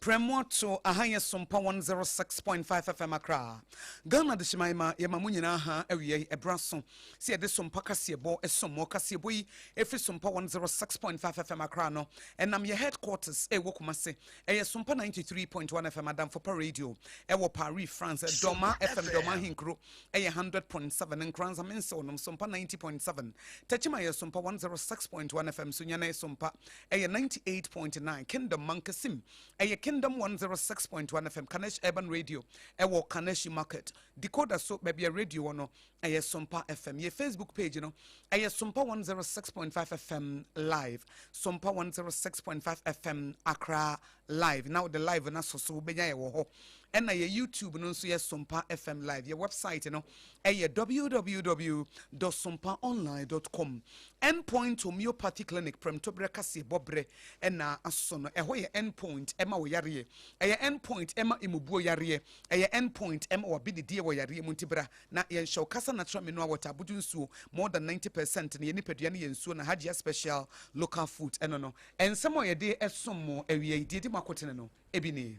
Prɛmoato aha yɛ Sompa 106.5 FM Accra. Ghana Adehyeman ma yɛma mo nyinaa ha awia yi ɛberɛ aso sɛ yɛde Sompa kaseɛbɔ som mo. Kaseɛbɔ yi ɛfiri Sompa 106.5 FM Accra no ɛnam yɛ headquarters ɛwɔ Kumase ɛyɛ Sompa 93.1 FM Adamfopa Radio ɛwɔ Paris France Dɔma FM Dɔma Ahenkuro ɛyɛ 100.7 Nkoranza Mensew nom Sompa 90.7 Techiman yɛ Sompa 106.1 FM Sunyani Sompa ɛyɛ 98.9 Kingdom Mankasim ɛyɛ Kingdom 106.1 FM Kanesh Urban Radio ɛwɔ Kaneshi Market Decoder so baabi a radio wɔ no ɛyɛ Sompa FM yɛ Facebook page no ɛyɛ Sompa 106.5 FM live Sompa 106.5 FM Accra live na wode live no asɔ so wobɛnya yɛ wɔ hɔ ɛna yɛ YouTube no nso yɛ Sompa FM live yɛ website no ɛyɛ www dot sompaonline dot com Endpoint Homeopathy Clinic prɛmtoberɛ kaseɛ bɔberɛ ɛna aso no ɛhɔ yɛ Endpoint ɛma wo yareɛ ɛyɛ Endpoint ɛma emubuo yareɛ ɛyɛ Endpoint ɛma wabedidie wɔ yareɛ mu nti bra na yɛnhyɛ wo kasa natural mineral water abodu nsuo more than 90 percent no yɛ nipadua no yɛ nsuo na Hajia special local food ɛno no ɛnsɛm a yɛde ɛsom mo awia yi deɛ ɛdi mo akotene no ebi nie.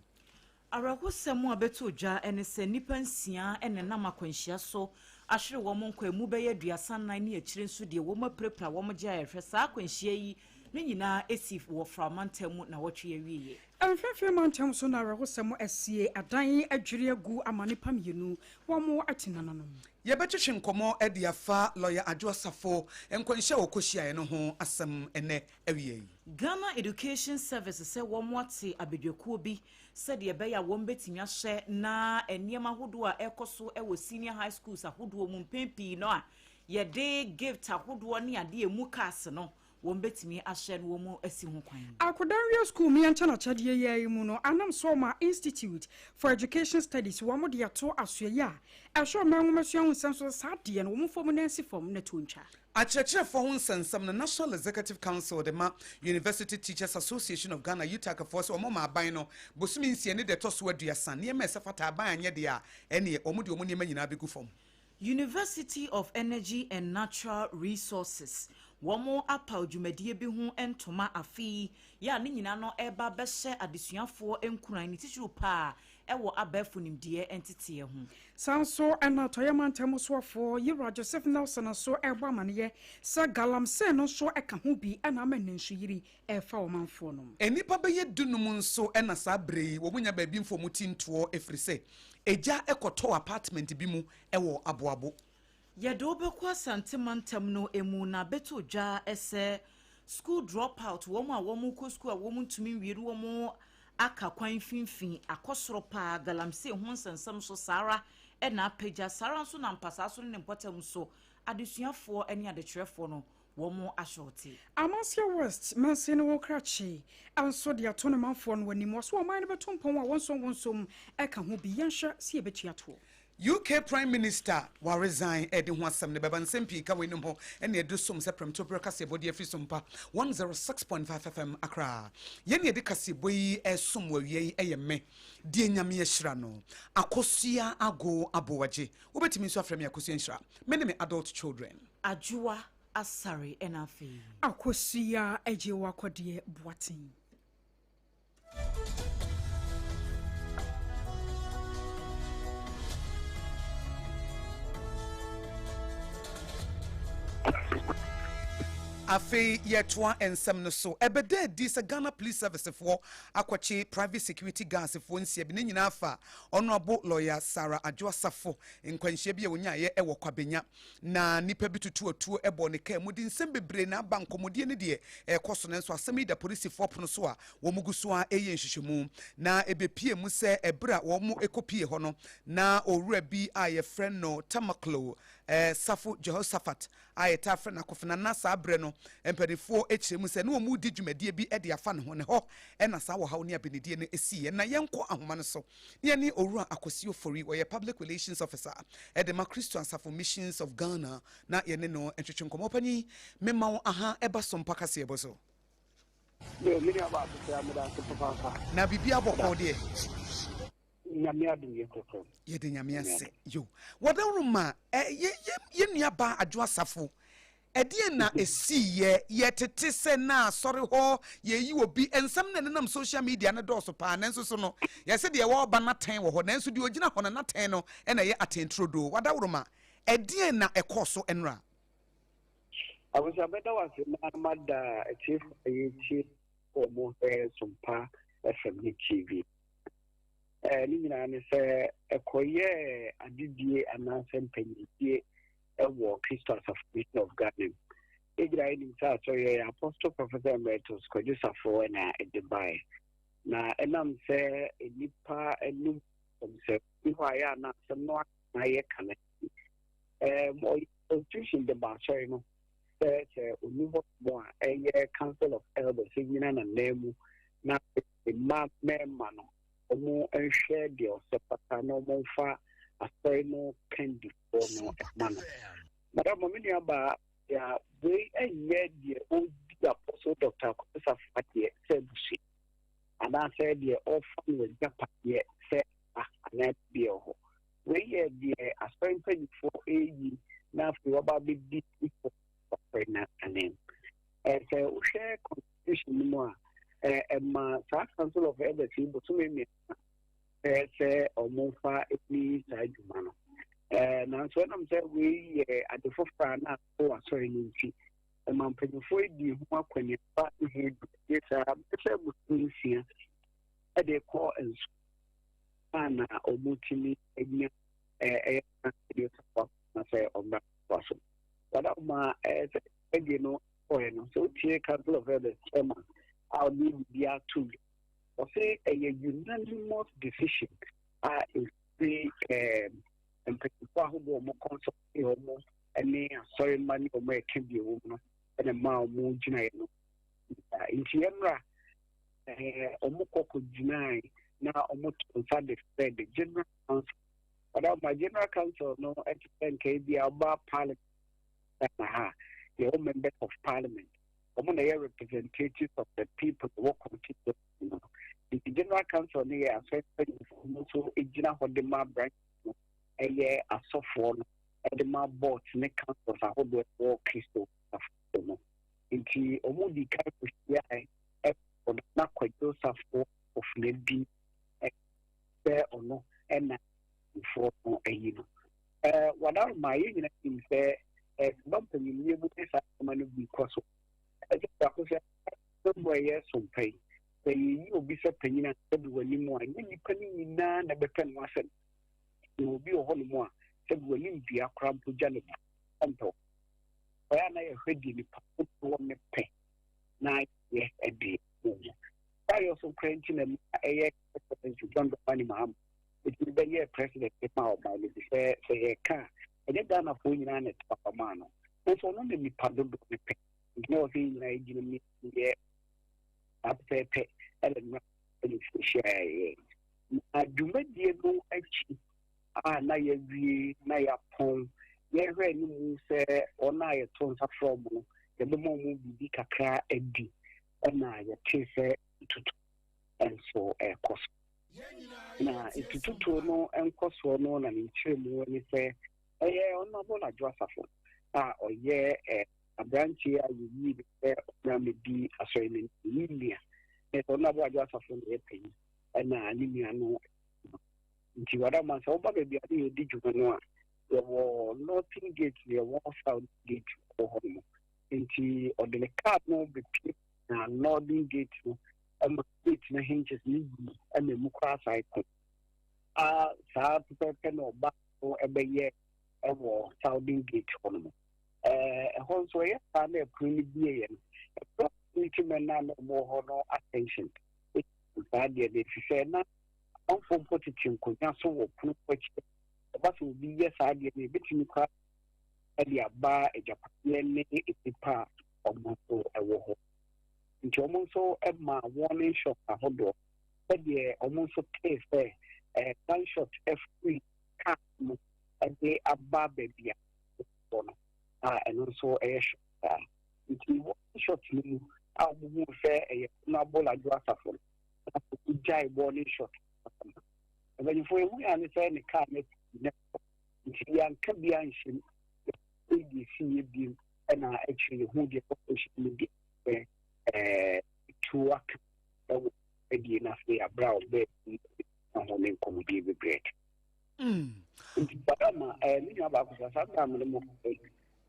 Awerɛhosɛm a ɛbɛtoo dwa ne sɛ nnipa nsia na ɛnam akwanhyia so ahwere wɔn nkwa, emu bɛyɛ 34 ne akyire nso deɛ wɔapirapira wɔn gye a yɛhwɛ saa akwanhyia yi ne nyinaa si wɔ Frao mantam mu nnawɔtwe awieɛ. Mfimfini mantam so na awerɛhosɛm asie, adan adwiri agu ama nnipa mmienu, wɔn te nananom. Yɛbɛtwetwe nkɔmmɔ de afa Lɔya Adwo Asafo nkwanhyia a ɔkɔhyiaeɛ no ho asɛm ɛnnɛ awia yi. Ghana Education Service sɛ wɔate abadwakuo bi sɛdeɛ ɛbɛyɛ a wɔbɛtumi ahyɛ na nneɛma ahodoɔ a ɛrekɔ so wɔ senior high schools ahodoɔ mu mpɛn pii no a yɛde gift ahodoɔ ne adeɛ ɛmu cars no wɔbɛtumi ahyɛ no wɔn asi ho kwan. Akodanwie Sukuu mmea nkyɛnakyɛdeɛ yi ara yi mu no, anam so ma Institute for Education Studies wɔn de ato asoɛeɛ a ɛhwɛ ɔman nwomasua ho nsɛm so sɛ saa adeɛ no wɔn mfa wɔn nan nsi fam na to ntwa. Akyerɛkyerɛfoɔ ho nsɛnsɛm no National Executive Council de ma University Teachers Association of Ghana, UTAG, foɔ sɛ wɔn ma aban no bosome nsia ne deɛ ɛtɔ so aduasa nneɛma a ɛsɛ fata aban anyɛ deɛ a ɛneɛ wɔn de wɔn nneɛma nyinaa bɛgu fam. University of Energy and Natural Resources, wɔn apaw dwumadie bi ho ntoma afe yi yɛ a ne nyinaa no ɛreba abɛhyɛ adesuafoɔ nkuran ne titiriw paa ɛwɔ abɛɛfo nimdeɛ nteteɛ ho. Saa nso na Atɔeɛ Mantam soafoɔ Yewura Joseph Nelson nso rebɔ amaneɛ sɛ galamsey no nso ka ho bi na ama nnɛ nsuyiri refa ɔmanfoɔ no. Nnipa bɛyɛ dunum nso na saa berɛ yi wɔnnya baabi mfa wɔn ti ntoɔ ɛfiri sɛ egya kɔtɔɔ apartment bi mu wɔ Aboabo. Yɛde wo bɛkɔ Asante mantam no mu na abɛto dwa sɛ school drop out, wɔn a wɔkɔ sukuu a wɔntumi nwie no wɔn aka kwan mfimfini akɔ soro paa, galamsey ho nsɛnsɛm nso saa ara na apagya, saa ara nso na mpasaa so ne ne mpɔtam nso adesuafoɔ ne adekyerɛfoɔ no wɔn ahyɔɔte. Amanseɛ West mansin no krakye nso de ato ne manfoɔ no anim, wɔso ɔman no bɛto mpɔn a wɔnsɔn wɔn nsom ka ho bi, yɛnhwɛ sɛ yɛbɛtua toɔ. UK Prime Minister waresign ɛde ho asɛm no bɛba. Nsɛm pii ka weinom ho ɛna ɛde som sɛ prɛmtoberɛ kaseɛbɔ de afiri Sompa 106.5 FM Accra. Yɛn na yɛde kaseɛbɔ yi ɛresom wɔ awia yi ɛyɛ me, deɛ Nyame ahyira no, Akosua Ago Aboagye. Wobɛtumi nso afrɛ me Akosua Nhyira. Me ne me adult children. Adwoa Asare ɛna afei. Akosua Agyewa Kɔdeɛ Boateng. Afei yɛtoa nsɛm no so. Ɛbɛda adi sɛ Ghana Police Service foɔ akɔkye private security guards foɔ nsia bi. Ne nyinaa fa Honourable Lawyer Sarah Adwo Asafo nkwanhyia bi a wɔnyaeɛ wɔ Kwabenya. Na nnipa bi tutu atuo bɔɔ ne kaa mu de nsɛm bebree na aba. Nkɔmmɔdie no deɛ ɛrekɔ so, nanso asɛm yi da polisifoɔ pono so a wɔgu so ara reyɛ nhwehwɛmu. Na ɛbɛpue mu sɛ ɛberɛ a wɔkɔpue hɔ no, na owura bi a yɛfrɛ no Tamaklo Safo Jehoshaphat a yɛtaa frɛ no Akofena, na saa berɛ no mpanimfoɔ kyerɛ mu sɛ na wɔredi dwumadie bi de afa ne ho, ne hɔ na saa ɔhaw ne abenedie no siiɛ. Na yɛnkɔ ahoma no so na yɛne Owura Akwasi Ofori, ɔyɛ Public Relations Officer de ma Kristo Asafo Missions of Ghana, na yɛne no ntwetwe nkɔmmɔ. Ɔpanyin, mema wo aha ɛba so mpa kaseɛbɔ so. Yo, me nua baako koraa meda ase papaapa. Na biribi abɔkɔɔ deɛ. Nyame adom yɛ korakora. Yɛde Nyame ase. Yo, wɔdaworo ma yɛ yɛ yɛ nua baa Adwo Asafo. Ɛdeɛn na ɛsiiɛ? Yɛtete sɛ na asɔre hɔ yɛyi obi, nsɛm na ɛnenam social media no dɔɔso paa, nanso so no yɛse deɛ wɔreba no atɛn wɔ hɔ, nanso deɛ ɔgyina hɔ no n'atɛn no na ɛyɛ atɛnturodoo. Wadaworoma, ɛdeɛn na ɛkɔɔ so nnora? Abusua bɛda wo ase na mada atiefo a yɛtie wɔ mo hwɛ Sompa FM ne TV. Ne nyinaa ne sɛ ɛkɔyɛɛ adedie anaasɛ mpanyinsie wɔ Kristo Asafo Mission of Ghana mu. Yɛn nyinaa yɛnim sɛ asɔre yɛ Apostle Professor Emeritus Kwadwo Safo na ɛde baeɛ. Na ɛnam sɛ nnipa anim sɛ bi hɔ a yɛ a na asɛm no aka yɛ ka no nti, ɔyɛ constitution de ba asɔre no sɛ sɛ ɔni hɔ mu a ɛyɛ Council of Elders nyina n'anan mu na mma mmarima no wɔn nhwɛ deɛ ɔsɛ fata na wɔn mfa asɔre no kandifoɔ no ma no. Madam, me nua baa ya wei nyɛ deɛ ɔdi Apostle Dr. Akwasi Safo adeɛ sɛ abusua anaasɛ deɛ ɔfa no agyapadeɛ sɛ ba anaa biribi wɔ hɔ. Wei yɛ deɛ asɔre mpanimfoɔ ɛreyi na afei wɔba abɛdi asɔre no anan. Sɛ wohwɛ constitution no mu a, ɛma saa Council of Elders yi bosome mmiɛnsa sɛ wɔmfa ni saa adwuma no. Nanso ɛnam sɛ wei yɛ ade foforɔ a na ato asɔre no nti, ɛma mpanyinfoɔ di ho akɔneaba ne ho dwumadie saa bɛsɛ bosome nsia de kɔ nso a na wɔtumi anya ɛyɛ na sɛ ɔmmra so. Wada ma sɛ ɛdie no kɔɛ no, sɛ wotie Council of Elders chairman a ɔde biribi ato dwa, ɔse ɛyɛ unanimous decision a ɛfiri mpanyinfoɔ ahodoɔ ɔmo consult ɔmo ne asɔre mma ne ɔmo ɛka bi ɛwɔ mu no ɛna mmaa ɔmo gyinaeɛ no. Nti ɛmra ɔmo kɔ kɔ gyinae na ɔmo to nsa de frɛ the General Council. Ɔda ma General Council no ɛte sɛ nka ebi a ɔba parliament na ha yɛwɔ members of parliament, ɔmo na yɛ representatives of the people wɔ constituency no. Nti General Council no yɛ asɔre mpanyinfoɔ no nso gyina hɔ de ma branch no, ɛyɛ asɔfoɔ no ɛde ma boards ne councils ahodoɔ ɛwɔ Kristo asafo no. Nti ɔmo di kan kɔhyia ɛwɔ na Kwadwo Safo ɔfuna bi sɛ ɔno ɛna mfoɔ no ayi no. Wadaroma yɛn nyinaa nim sɛ ɛba mpanyinnie mu ne saa nneɛma no bi kɔ so. Ɛsɛ baako sɛ ɛbɔ ɛyɛ sompa yi, sɛ yɛyi obi sɛ panyin a sɛbi w'anim a, ɛnyɛ nnipa no nyinaa na ɛbɛpɛ no asɛm. Na obi wɔ hɔnom a sɛbi w'anim dua koraa mpo gya ne ba ɔmpɛ wo. Ɔyɛ a na yɛhwɛ deɛ nipa dodoɔ ne pɛ na yɛ ɛde mu. Saa yɛ so koraa nti na ɛyɛ President John Dramani Mahama ɛtumi bɛyɛ president ma ɔman no bi sɛ sɛ yɛka a ɛnyɛ Ghanafoɔ nyinaa na ɛto aba maa no, nso ɔno na nipa dodoɔ ne pɛ. Nti na wɔ sɛ yɛn nyinaa yɛgyina mu yɛ saa pɛpɛɛpɛ ɛna nnura ɛne hyia yɛ. Na dwumadie no akyi a na yɛawie na yɛapɔn, yɛhwɛ anim sɛ wɔn a yɛto nsa frɛ wɔn no yɛbɛma wɔn biribi kakra adi, ɛna yɛte sɛ ntutu nso ɛrekɔ so. Na ntututuo no nkɔ soɔ no na ne nkyerɛmu ne sɛ ɛyɛ Honorable Adwo Asafo a ɔyɛ aberanteɛ a yɛyii no sɛ ɔmmra mmɛdi asɔre no ne nua. Na sɛ Honorable Adwo Asafo na ɛyɛ panyin ɛna ne nua no. Nti wadama sɛ woba baabi a ne yɛdi dwuma no a, yɛwɔ Northern Gate, yɛwɔ South Gate wɔ hɔ nom. Nti ɔde ne car no bɛpie na Northern Gate no ɛma gate no hinges no yi ɛma emu koraa san ko. A saa pɛpɛɛpɛ na ɔba so ɛbɛyɛ ɛwɔ Southern Gate hɔ nom. Ɛhɔ nso ɛyɛ saa na ɛpono no bie yɛ no. Ɛpono nti mɛ na na ɔmo wɔ hɔ no attention. Saa deɛ no efi sɛ na amanfoɔ mpo tete nkonnwa so wɔ pono akyi. Ɛba sɛ obi yɛ saa deɛ no ebetumi koraa ɛde aba agyapadeɛ ne nnipa a ɔmo nso ɛwɔ hɔ. Nti ɔmo nso ɛma warning shot ahodoɔ sɛdeɛ ɔmo nso tee sɛ gunshot ɛfiri car mu ɛde aba baabi a ɛwɔ no a ɛno nso ɛyɛ shot saa. Nti warning shot no mu a ɔmo hu sɛ ɛyɛ Honorable Adwo Asafo no, gyae warning shot. Mpanyinfoɔ ehu yɛ ne sɛ ne car no ne nti yɛanka bi anhyɛ mu, yɛde esi yɛ biem. Ɛna akyiri yɛhu deɛ ɛwɔ social media sɛ tuo aka ɛwɔ adie no ase aberɛ a ɔbɛɛ ho ne nkɔmmɔdie bebree. Nti bada ma me nua baako sɛ saa berɛ a mene mo,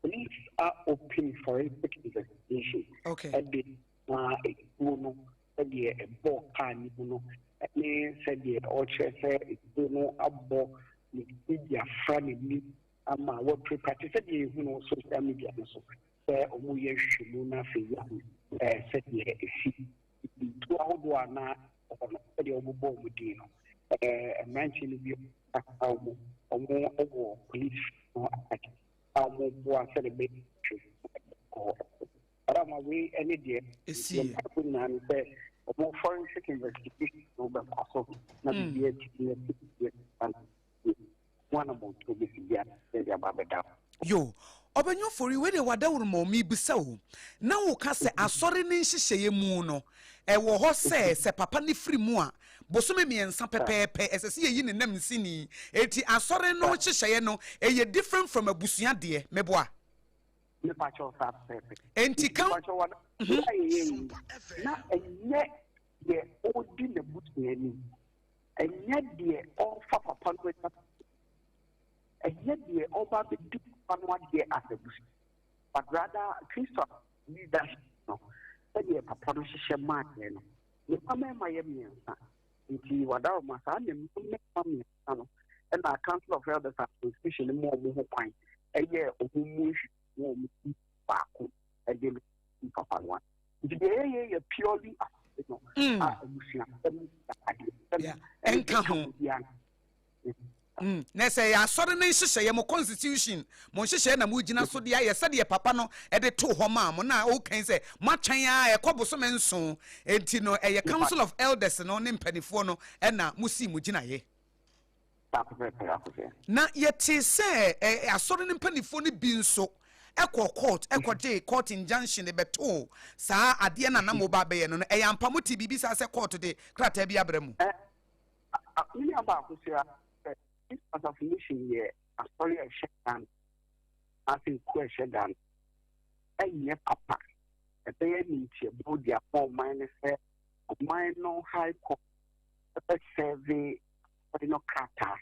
police a open forensic investigation ɛde ma etuo no, sɛdeɛ ɛbɔɔ kaa no mu no ne sɛdeɛ ɔkyerɛ sɛ etuo no abɔ ne ti de afra n'anim ama wɔpirapira te sɛdeɛ ehu no social media no so, sɛ ɔmo yɛ nhwehwɛmu na afei yɛhu sɛdeɛ esi tuo ahodoɔ a na ɔwɔ no, sɛdeɛ ɔbobɔ ɔmo din no, mmeranteɛ no bi aka ɔmo wɔ police no akyi a ɔmo boa sɛdeɛ bɛyɛ kɔ ɔdama wei ɛne deɛ Esi. Yɛ mpaebɔ nyinaa ne sɛ ɔmo forensic investigation no bɛkɔ so na biribi atumi asi ho anammɔntuo bɛsi bia yɛde aba abɛda hɔ. Yo, ɔbɛnyɔfori wei deɛ wadaworo ma ɔmi bisa o, na woka sɛ asɔre ne nhyehyɛeɛ mu no ɛwɔ hɔ sɛ papa ne firi mu a, bosome 3 pɛpɛɛpɛ ɛsɛ sɛ yɛyi ne nam nsini. Eti asɔre no nhyehyɛeɛ no ɛyɛ different from abusua deɛ, meboa? Mepa kyɛw, saa pɛpɛɛpɛ. Enti ka Mepa kyɛw, wada a yɛyɛ yi na ɛnyɛ deɛ ɔredi n'abusua anim, ɛnyɛ deɛ ɔrefa papa no agya, ɛnyɛ deɛ ɔba abɛdi papa no adeɛ as abusua, but rather Kristo leadership no, sɛdeɛ papa no hyehyɛ maa yɛn no. Ne mma mmarima yɛ mmiɛnsa, nti wadaroma saa ne mma mmarima mmiɛnsa no ɛna Council of Elders and constitution no mu ɔmo ho kwan ɛyɛ ɔmo mu nhwehwɛmu, ɔmo mu baako ɛde no papa no a. Nti deɛ yɛyɛ yɛ purely asase no a abusua ɛmu adeɛ ɛnka ho. Biara. Na sɛ yɛ asɔre ne nhyehyɛeɛ, mo constitution, mo nhyehyɛeɛ na mogyina so de ayɛ sɛdeɛ papa no ɛde too hɔ maa mo, na wokan sɛ moatwɛn a ɛkɔ bosome 7, enti no ɛyɛ Council of Elders no ne mpanimfoɔ no ɛna mosii mo gyinaeɛ. Saa pɛpɛɛpɛ, akosɛ. Na yɛte sɛ asɔre no mpanimfoɔ no bi nso ɛkɔ court ɛkɔgye court injunction de bɛtoo saa adeɛ no a na mo ba bɛyɛ no, ɛyɛ ampa? Mo te biribi saa sɛ court de krataa bi abrɛ mu? Me nua baako sɛ ɛ Asafo Mission yɛ asɔre a ɛhyɛ Ghana ase, nkuo a ɛhyɛ Ghana. Ɛnyɛ papa, ɛbɛyɛ ne ntiɛbɔ de ama ɔman no sɛ ɔman no High Court ɛbɛsɛve asɔre no krataa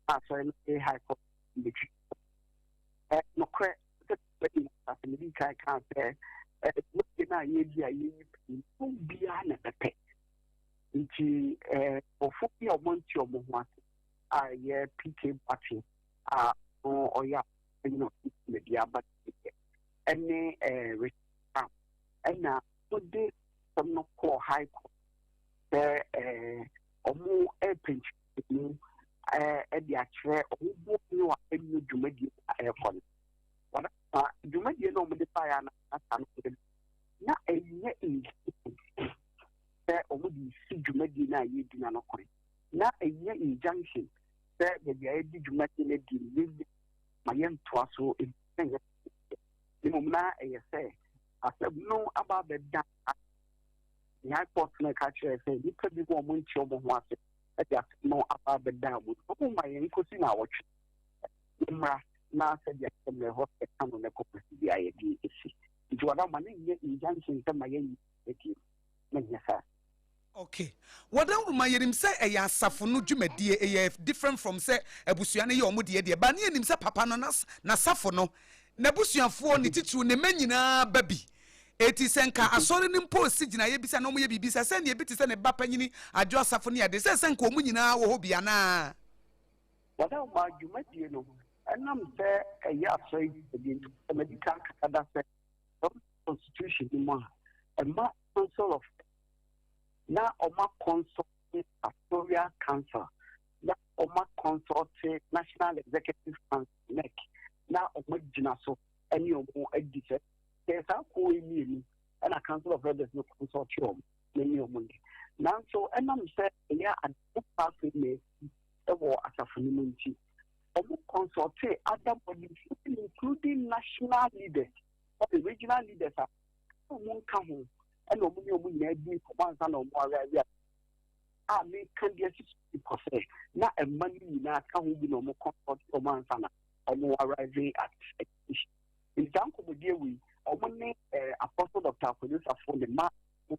na asɔre no de High Court bɛtwi. Nokorɛ sɛ bɛdi asase mede kan kaa sɛ dwumadie no a yɛdi a yɛyi pii no biara na ɛbɛpɛ, nti nkurɔfoɔ bi a wɔnte wɔn ho ase a ɛyɛ PK Boateng a ɔno ɔyɛ a dwumadi aba ɛne Richard Brown ɛna wɔde asɛm no kɔɔ High Court sɛ wɔn ɛrepɛnkyɛn ɛde akyerɛ wɔn bo ne a ɛnyɛ dwumadie a ɛrekɔ no. Wɔn dwumadie no a wɔde baeɛ a na asa no na ɛnyɛ nsi sɛ wɔn de si dwumadie no a yɛdi na no kwan, na ɛnyɛ injunction sɛ baabi a yɛdi dwumadie no adi no yɛnya ma yɛntoa so ɛnyɛ. Mmom na ɛyɛ sɛ asɛm no aba abɛda ne High Court no ka kyerɛ sɛ nnipa bi mu a wɔn nte wɔn ho ase ɛde asɛm no aba abɛda mu, wɔn ma yɛn nkosi na awɔtwe mmra na sɛdeɛ asɛm no ɛhɔ ɛka no ne kɔpɛsi bi a yɛde esi. Nti wɔda ma ne nyɛ injunction sɛ ma yɛnyɛ dwumadie no, ne nyɛ saa. Okay, wɔdawuruma, yɛnim sɛ ɛyɛ asafo no dwumadie, ɛyɛ different from sɛ abusua no yɛ ɔmo deɛ ba ne yɛnim sɛ papa no n'asafo no, n'abusuafoɔ ne titiriw ne mma nyinaa ba bi. Eti sɛ nka asɔre no mpo si gyinaeɛ bi sɛ na ɔmo yɛ biribi sɛ sɛnea ebi te sɛ ne ba panyini Adwo Asafo ne ade sɛ nka ɔmo nyinaa wɔ hɔ bi anaa? Wɔdawuruma, dwumadie no ɛnam sɛ ɛyɛ asɔre dwumadie nti, madi kan kasa da sɛ constitution no mu a ɛma Council of na ɔma consult Pastoral Council, na ɔma consult National Executive Council, NEC, na ɔma gyina so ɛne ɔmo adi sɛ saa kuo yi mmienu ɛna Council of Elders no consult ɔmo na ɛne ɔmo nyɛ. Nanso ɛnam sɛ ɛyɛ ade afei na esi ɛwɔ asafo no mu nti, ɔmo consult other bodies, including national leaders ɔde regional leaders a ɔmo nka ho, ɛna ɔmo ne ɔmo nyinaa di nkɔmɔ ansa na ɔmo awie a meka deɛ sisi kɔ sɛ na ɛma no nyinaa ka ho bi na ɔmo consult ɔmo ansa na ɔmo arrive at a decision. Nti saa nkɔmɔdie wei Wɔn ne Apostle Doctor Akwadwo Safo ne mma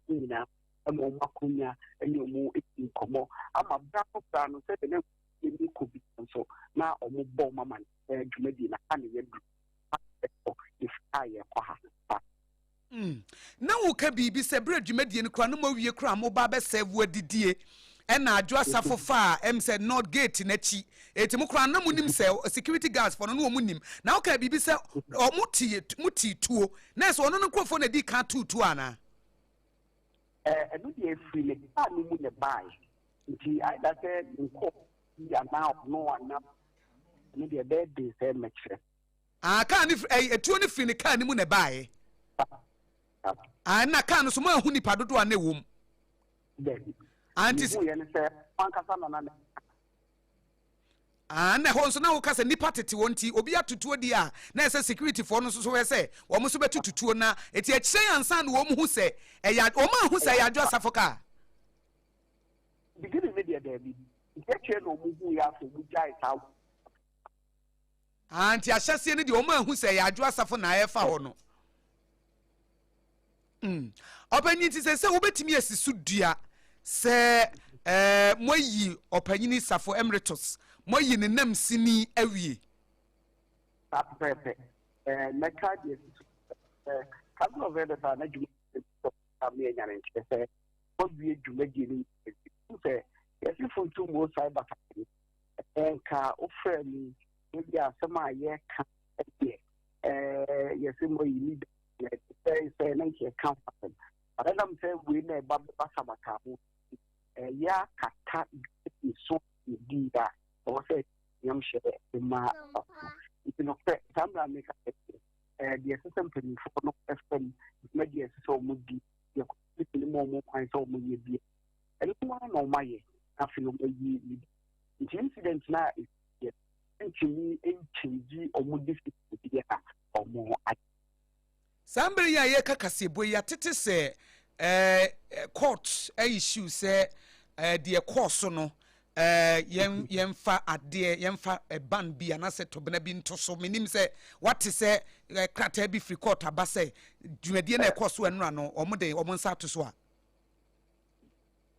nyinaa ma wɔn akonya ne wɔn di nkɔmmɔ ama bra no bra no sɛdeɛ na ɛni kɔ bi nso na wɔn bɔ wɔn ama dwumadie na ha na yɛduru ha ɛkɔ yɛfiri ha yɛkɔ ha pa. Na woka biribi sɛ berɛ dwumadie no koraa no moawie koraa moba bɛsɛvo adidie ɛna Adwo Asafo faa ɛm sɛ North Gate n'akyi eti mo koraa na monim sɛ security guards fɔ no na wɔn nim na woka biribi sɛ wɔn te mo te tuo na ɛsɛ ɔno no nkurɔfoɔ na edi kan tuu tuo anaa? Ɛno deɛ efiri ne kaa no mu na ɛbaeɛ nti ayɛ sɛ ne nkɔɔ bi anaa ɔno anaa ɛno deɛ ɛbɛyɛ den sɛ mɛkyerɛ. Ah, kaa no firi ɛyi etuo no firi ne kaa no mu na ɛbaeɛ. Ah, na kaa no so mo ahu nipa dodoɔ a na ɛwɔ mu. Dabi. Ah, nti sɛ. Yɛn sɛ ankasa na na. Ah, na ɛhɔ nso na woka sɛ nipa tete wɔn nti obi atutuo di a na ɛsɛ security foɔ no nso so hwɛ sɛ wɔn nso bɛtu tutuo na eti akyire ansa na wɔn hu sɛ ɛyɛ wɔn ahu sɛ ɛyɛ Adwo Asafo kaa. Beginning ne deɛ daabi nti akyire na wɔn hu yɛ afɔ wɔn gyae saa. Ah, nti ahyɛseɛ no deɛ wɔn ahu sɛ ɛyɛ Adwo Asafo na ɛrefa hɔ no. Ɔpanyin ti sɛ sɛ wobɛtumi asi so dua sɛ ɛɛ moayi ɔpanyini Safo Emeritus, moayi ne nam sini awie. Saa pɛpɛɛpɛ. Ɛɛ mɛka deɛ si so sɛ Council of Elders a n'adwuma a meyɛ nyane nkyerɛ sɛ wɔawie dwumadie no nyinaa sɛ yɛse funtum mo cyber nka wofrɛ me ebi asɛm a yɛka deɛ yɛsɛ mo yi ni sɛ sɛ na nkyɛ ka ho asɛm ɛnam sɛ wei na ɛba bɛba sabata ho ɛyɛ akata so di a ɛwɔ sɛ yam hyɛ ma nti no pɛ saa mmerɛ a meka sɛ deɛ ɛsɛ sɛ mpanimfoɔ no fam dwumadie ɛsɛ sɛ wɔn di deɛ kɔmiti no ma wɔn kwan sɛ wɔn yɛ bi ɛno ara na wɔn ayɛ afei wɔn ayi ne nti incident na ɛyɛ ntumi nkyɛngyi wɔn decision bi a wɔn ayɛ. Saa mbere yi a yɛreka kaseɛbɔ yi atete sɛ ɛɛ court issue sɛ ɛɛ deɛ kɔɔ so no ɛɛ yɛn yɛnfa adeɛ yɛnfa ban bi anaasɛ tɔbena bi nto so. Menim sɛ wate sɛ ɛɛ krataa bi firi court aba sɛ dwumadie na ɛkɔɔ so ɛnora no wɔn de wɔn nsa ato so a.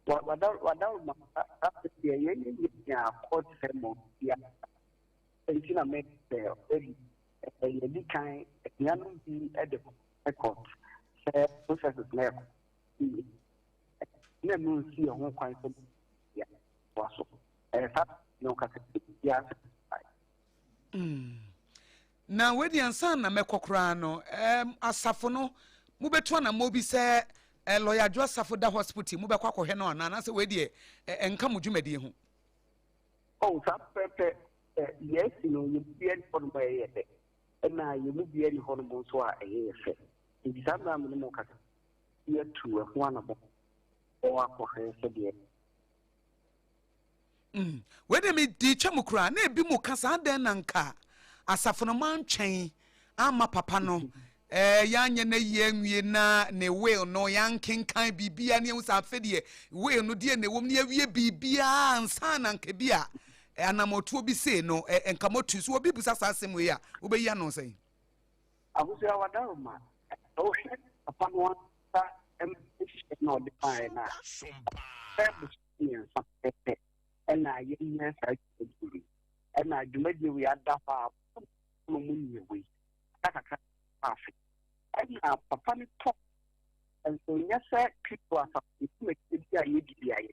Wadaroma deɛ yɛn yɛ nya court sɛmɔ ya nti na mɛ sɛ already yɛdi kan anuanom bi de court sɛ processes na ɛkɔ na ɛno nsi yɛn ho kwan sɛ yɛaboa so ɛyɛ saa na ɔka sɛ yɛasɛ. Na wei ansa na mɛkɔ koraa no, asafo no mobɛtu anammɔ bi sɛ lɔya Adwo Asafo da hospital mobɛkɔ akɔhwɛ no anaa anaasɛ wei deɛ ɛnka mo dwumadie ho? Oh, saa pɛpɛ yɛasi no yɛn mu biara ni hɔnom a ɛyɛ dɛ ɛna yɛn mu biara ni hɔnom nso a ɛyɛ yɛ fɛ nti saa mmerɛ a me ne mo kasa yɛatu ɛho anammɔ wɔ akɔhwɛ sɛdeɛ. Wei deɛ mede twa mu koraa na ebi mu ka saa dɛn na nka asafo no mantwɛn ama papa no yɛanyɛ no yie anwie na ne will no yɛankenkan biribiara ne yɛhu sɛ afei deɛ will no deɛ na ɛwɔ mu ne yɛawie biribiara ansa na nka bi a anammɔtoɔ bi sei no nka motu so. Obi busa saa asɛm wei a wobɛyi ano sɛn? Abusua wadaroma wohwɛ papa no asa nhyehyɛ na ɔde baeɛ no a sɛ mmiɛnsa pɛpɛ ɛna yɛnyɛ saa dwumadie wei ɛna dwumadie wei ada hɔ a no mu nyɛ wei aka kakra afe ɛna papa no tɔ nso nyɛ sɛ Kristo asafo dwumadie bi a yɛdi bi ayɛ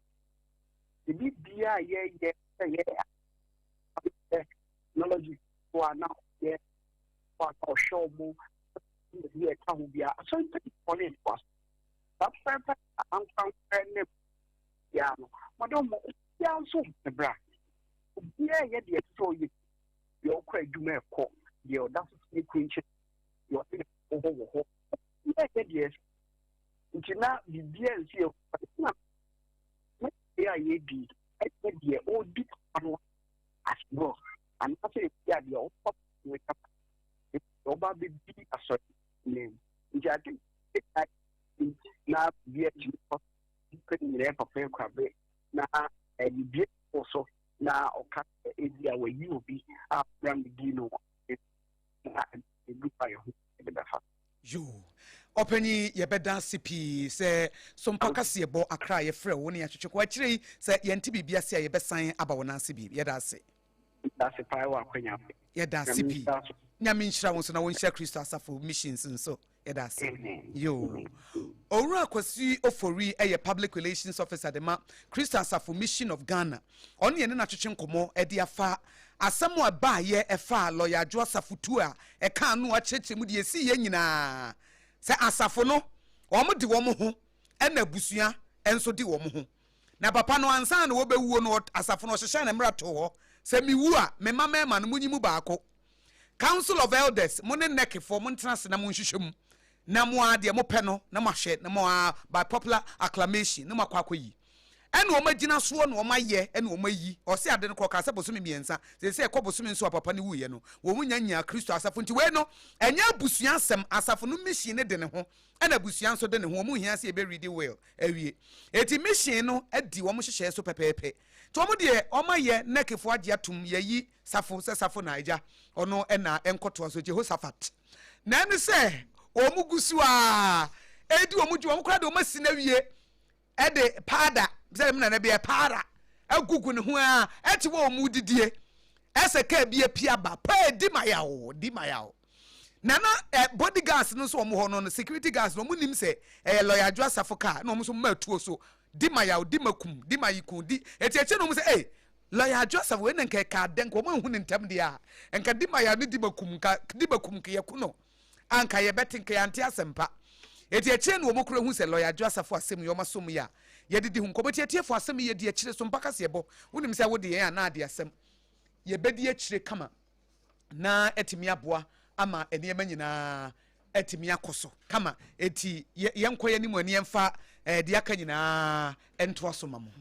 ebi bia a yɛyɛ sɛ yɛ technology fo a na yɛ fo a na ɔhwɛ ɔmo bi a ɛka ho bia asɔre mpanyinfoɔ ne ntoa so saa pɛpɛ ankorankora ne bia no madam mo obiara nso bra obiara yɛ deɛ ɛsɛ sɛ ɔyɛ deɛ ɔkɔ adwuma ɛkɔ deɛ ɔda so ne kuro nkyɛn deɛ ɔte ne hɔ wɔ hɔ obiara yɛ deɛ ɛsɛ nti na biribiara nsi yɛ na na deɛ a yɛdi ɛyɛ deɛ ɔredi papa no as well anaasɛ ebi a deɛ ɔfa no kapa deɛ ɔba bɛdi asɔre ne nti ate na biribiara tumi kɔ nipa nyinaa papa ekura na biribiara kɔ so na ɔka ebi a wayi obi a ɔbɛn mi di no na ebi pa yɛ ho ɛde bɛfa. Yoo. Ɔpanyin, yɛbɛda ase pii sɛ Sompa Kaseɛbɔ Accra a yɛfrɛ wo ne yɛatwetwe kɔ akyire yi. Sɛ yɛnte biribi ase a, yɛbɛsan aba wo nan ase bio. Yɛda ase. Yɛda ase paa wɔ akwanya. Yɛda ase pii. Nyame nhyira wo nso na wɔnhyira Kristo Asafo Missions nso. Yɛda ase. Yoo. Owura Kwasi Ofori yɛ Public Relations Officer de ma Kristo Asafo Mission of Ghana. Ɔne yɛne no atwetwe nkɔmmɔ de afa asɛm a ɛbaeɛ ɛfaa Lɔya Adwo Asafo tuo a ɛkaa ano akyerɛkyerɛ mu deɛ ɛsiiɛ nyinaa sɛ asafo no wɔn de wɔn ho ɛna abusua nso de wɔn ho. Na papa no ansa na wɔbɛwuo no asafo no ɔhyehyɛɛ ne mmara too hɔ sɛ mewu a me mma mmarima no monyi mu baako. Council of Elders mo ne NEC foɔ montena ase na monhwehwɛ mu na mo ara deɛ mopɛ no na moahwɛ na mo ara by popular acclamation na moakɔ akɔyi. Ɛna wɔn agyina soɔ na wɔn ayɛ ɛna wɔn ayi. Ɔse ade no korɔ ɔkaa sɛ bosome mmiɛnsa, seesei ɛkɔ bosome nson a papa no wuiɛ no wɔn nya nyaa Kristo asafo nti wei no ɛnyɛ abusua asɛm, asafo no mission no de ne ho ɛna abusua nso de ne ho, wɔn nhia sɛ yɛbɛ readi will awie. Eti mission no adi wɔn nhyehyɛɛ so pɛpɛɛpɛ nti wɔn deɛ wɔn ayɛ, NEC foɔ agye atom, yɛayi Safo sɛ Safo na agya ɔno na ɛnkɔtoa so Jehoshaphat na ɛne sɛ wɔn gu so a ɛredi wɔn dwuma, wɔn koraa de wɔn asi no awie ɛde paada sɛ ɛmu nana bi paara agugu ne ho a ɛte wɔ wɔn didie ɛsɛ kaa bi apia ba paa di ma yaw di ma yaw nana ɛ body guards no nso wɔn hɔ no security guards no wɔn nim sɛ ɛyɛ lɔya adwo asafo kaa na wɔn nso mma atuo so di ma yaw di ma kum di ma yiku di eti akyire na wɔn sɛ ee lɔya adwo asafo wei na nka ɛka dɛ nka wɔn ahu ne ntɛm deɛ a nka di ma yaw ne di ma kum nka di ma kum nka yɛ ko no a nka yɛbɛte nka yɛante asɛmpa. Enti akyire no wɔn kora hu sɛ Lɔya Adwo Asafo asɛm yi wɔn asom yi a yɛde di ho nkɔmmɔ. Enti atiefo asɛm yi yɛdi akyire so mpa kaseɛbɔ. Wonim sɛ wode yɛn anaa ade asɛm yɛbɛdi akyire kama na atumi aboa ama nneɛma nyinaa atumi akɔ so kama. Enti yɛnkɔ yɛn anim ani yɛmfa eh, deɛ aka nyinaa ntoa so ma mo.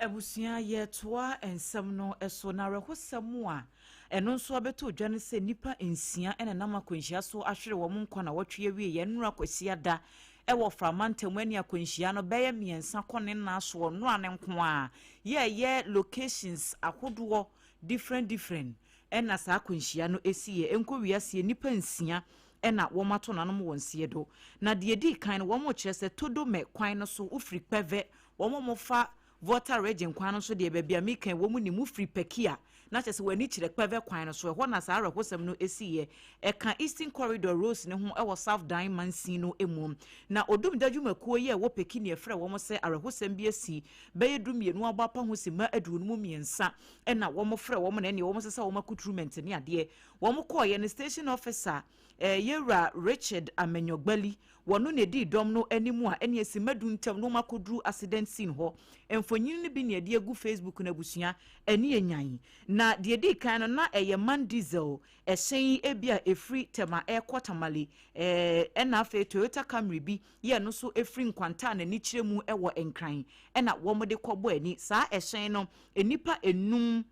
Abusua, yɛtoa nsɛm no so na awerɛhosɛm a Ɛno nso abɛtɔ dwa ne sɛ nnipa nsia na ɛnam akwanhyia so ahwere wɔn nkwa nnawɔtwe awieeɛ nnora Kwasiada wɔ Fra mantam ɛne akwanhyia no bɛyɛ mmiɛnsa kɔ ne nna soɔ nnora no nko ara yɛɛyɛ locations ahodoɔ different different ɛna saa akwanhyia no ɛsiiɛ ɛnkɔ wiaseɛ nnipa nsia ɛna wɔn ato nanom wɔn nseɛ do na deɛ ɛdii kan no wɔn kyerɛ sɛ Todome kwan no so wofiri Kpɛvɛ wɔn a wɔfa Volta Region kwan no so deɛ, baabi a meka yi, wɔn nim. Wofiri Peki a, na kyerɛ sɛ w'ani kyerɛ Kpeve kwan no so. Ɛhɔ na saa awerɛhosɛm no siiɛ. Ɛka Eastern Corridor roads no ho wɔ South Dan mansin no mu. Na Odumgya dwumakuo yi a ɛwɔ Peki na yɛfrɛɛ wɔn sɛ awerɛhosɛm bi asi bɛyɛ dumienu abɔ apa ho simma 53 na wɔfrɛɛ wɔn na ɛnneɛ wɔsesa wɔn accoutrement ne adeɛ. Wɔkɔeɛ no, station officer, eh, Yɛwura Richard Amenyogbali, Wɔno na edii dɔm no anim a ɛne simma du ntam na wɔakɔduru accident scene hɔ. Mfonyin no bi na yɛde agu Facebook no abusua ani anyan. Na deɛ edii kan no na ɛyɛ man diesel ɛhyɛn yi ebi a ɛfiri Tema ɛrekɔ Tamale ɛna afei Toyota Camry bi yɛ ɛno nso ɛfiri Nkwanta a n'ani kyerɛ mu wɔ Nkran ɛna wɔde kɔbɔ ani. Saa ɛhyɛn no nnipa enum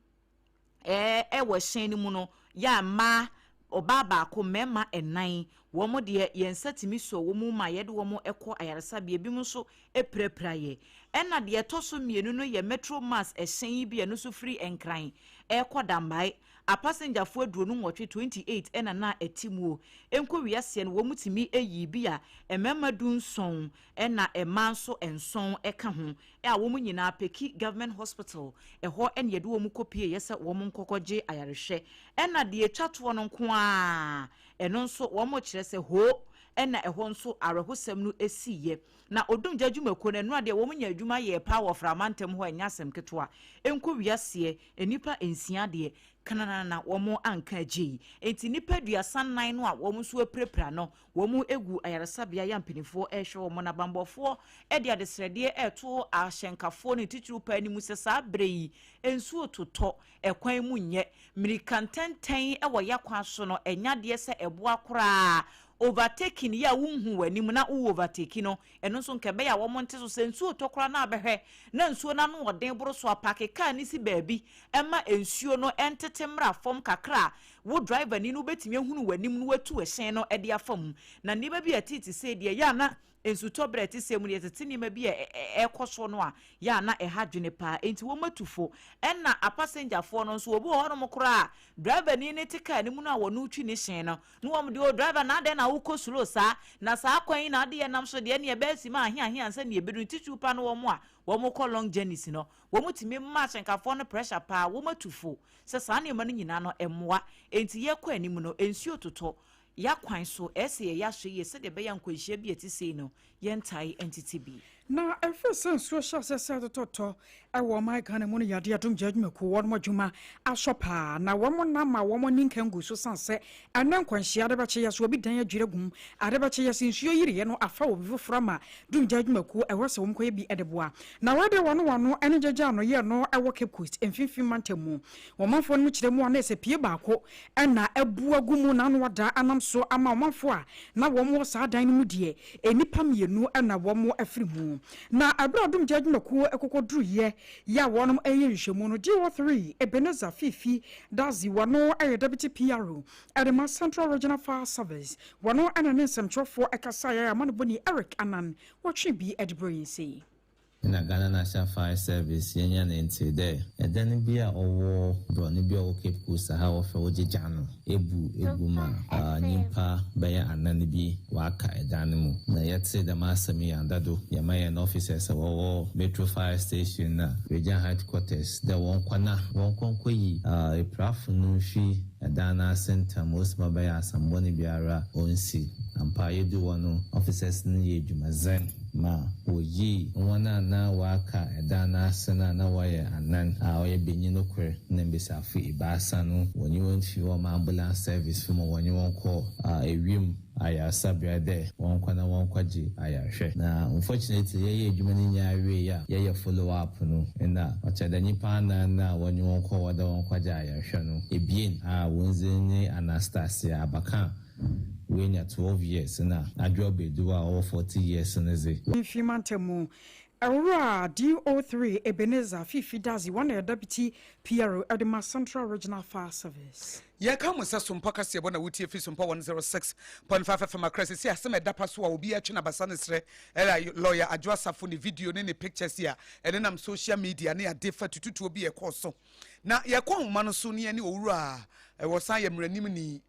Ɛɛ wɔ hyɛn no mu no, yɛ a mmaa, ɔbaa baako, mmarima nnan, wɔn deɛ yɛn nsa tumi sɔ wɔn mu ma yɛde wɔn kɔ ayaresabea, ebinom nso pirapira yɛ. Ɛna deɛ ɛtɔ so mmienu no yɛ Metro Mass hyɛn yi bi a ɛno nso firi Nkran rekɔ Dambae. Apasengyafoɔ 28, 28, ɛna na ɛte muo. Ɛnkɔ wiaseɛ no wɔn tumi yii bi a mmarima 17 ɛna mmaa nso nson ka ho. a wɔn nyinaa Peki Government Hospital, ɛhɔ na yɛde wɔn kɔpieeɛ sɛ wɔn nkɔkɔgye ayarehwɛ. Ɛna deɛ ɛtwa toɔ no nko ara, ɛno nso wɔkyerɛ sɛ hoo na ɛhɔ nso awerɛhosɛm no siiɛ. Na Odumgya dwumakuo no, ɛno adeɛ wɔn nya adwuma yɛɛ paa wɔ Frama ntam hɔ, ɛnyɛ asɛm ketewa. Ɛnkɔ wiaseɛ, nnipa nsia deɛ, kananana wɔn anka agyei. Enti nnipa 34 no a wɔn nso apirapira no, Wɔgu ayaresabea yi a mpanimfoɔ rehwɛ wɔn, na bammɔfoɔ de adesrɛdeɛ reto ahyɛnkafoɔ ne titiriw paa no mu sɛ saa berɛ yi nsuo totɔ, ɛkwan mu nyɛ, mmirika ntɛntɛn wɔ yɛn akwan so no ɛnyɛ adeɛ sɛ ɛboa koraa. Overtaking yi a wonhu w'anim na wo overtake no, ɛno nso nka ɛbɛyɛ a wɔnte so. Sɛ nsuo retɔ koraa na abɛhwɛ na nsuo no ano ɔden boro so a, paake kaa no si baabi ma nsuo no ntete mmra fam kakra a Wo driver ni no bɛtumi ahunu w'anim na watu ɛhyɛn no de afa mu. Na nneɛma bi a ɛtete sei deɛ, ɛyɛ a na Nsutɔ berɛ a ɛte sɛɛ mu no, yɛtete nneɛma bi a ɛrekɔ so no a, yɛ a na ɛha adwene paa. Enti wɔatu fo. Ɛnna apasengyafoɔ no nso, obi wɔ hɔnom koraa a, driverni no te kaa no mu no a wɔne retwi ne hyɛn no, na wɔn deɛ, o driver, na adɛn na wokɔ slow saa? Na saa kwan yi na wode yɛn nam so deɛ, ɛnneɛ ɛbɛyɛ simma ahe ahe ansa na yɛbɛduru. Titiriw paa no wɔn a wɔkɔ long journeys no, wɔtumi ma ahyɛnkafoɔ no pressure paa. Wɔatu fo sɛ saa nneɛma no nyinaa no, ɛmmoa. Enti yɛrekɔ anim no, nsuo totɔ. Y'akwan so, ɛyɛ sɛ yɛyɛ ahwɛyie sɛdeɛ ɛbɛyɛ a nkwanhyia bi a ɛte sei no, yɛntae ntete bi. Na ɛfiri sɛ nsuo hyɛ aseɛ sɛ ɛtotɔtɔ wɔ ɔman Ghana mu no yɛ adeɛ adom gya adwumakuo wɔnom adwuma asɔ paa na wɔn nam ma wɔn ani nka ngu so sane sɛ ɛnɛ nkwanhyia ade bɛkye yɛ so obi dan adwiri agu mu ade bɛkye yɛ so nsuo yiriɛ no afa obi foforɔ ama dum gya adwumakuo ɛwɔ sɛ wɔn kɔyɛ bi de boa na wɔde wɔn wɔn ano gyagya ano yɛ no wɔ Cape Coast mfimfini mantam mu wɔn manfoɔ no mu kyerɛ mu a na ɛsɛ pie baako na abu agu mu na ano ada anam so ama ɔmanfoɔ a na wɔn wɔ saa dan no mu deɛ, nnipa mmienu na wɔn afiri mu. Na ɛberɛ a Odumgya adwumakuo kɔkɔduruiɛ yɛ a wɔnom reyɛ nhwehwɛmu no, DO3 Ebenezer Fiifi Dadzie, wɔno yɛ Deputy PRO de ma Central Regional Fire Service, wɔno na ne nsɛmtwerɛfoɔ kasaeɛ a amanobɔni Eric Annan wɔtwee bi de brɛɛ yɛn sei. Nna Ghana National Fire Service yenya ne ntsee dɛ dan bi a ɔwɔ borɔno bi a ɔwɔ Cape Coast ha a wɔfrɛ hɔ Gyegya no ebu egu ma nyimpa bɛyɛ anan bi wɔaka dan no mu. Na yɛtsee dɛm asɛm yi anda do, yɛma hɛn officers a wɔwɔ Metro Fire Station na Region Headquarters dɛ wɔnkɔ na wɔnkɔ nkɔyi epirafo no mfi dan no ase ntsɛm, osi ma ɔbɛyɛ asɛm bɔn biara onnsi. Ampa yedur hɔ no, officers no yɛɛ edwumadzen. Ma woyii hɔn a na wɔaka dan no ase no a na wɔyɛ anan a ɔyɛ banyin kor na mbasiafo ebiasa no, wɔnye hɔn fii hɔ ma ambulance service fo ma wɔnye hɔn kɔɔ ewimu ayarsabea dɛ wɔnkɔ na wɔnkɔgye ayarhwɛ. Na unfortunately yɛyɛɛ edwuma no nyinaa wiei a yɛyɛ follow up no nna ɔkyerɛ dɛ nyimpa anan no a wɔnye hɔn kɔɔ hɔ dɛ wɔnkɔgye ayarhwɛ no, ebien a hɔn dzin nye Anastasia Abakan Oenya 12 years na Adwoa Bedu a ɔwɔ 40 years no dze. Mfimfini Mantam mu Owura DO3 Ebenezer Fiifi Dadzie, wɔn na yɛ Deputy PRO de ma Central Regional Fire Service. Yɛka mo sɛ Sompa kaseɛbɔ na wotie firi Sompa 106.5 FM Accra. Sisi asɛm a ɛda pa so a obiara twe n'abasa no serɛ ɛla lawyer Adwo Asafo ne video ne ne pictures yi a ɛnenam social media ne ade fa tututuo bi a ɛkɔɔ so. Na yɛkɔ nhoma no so ne yɛne owura a wɔsan yɛ mmaranimni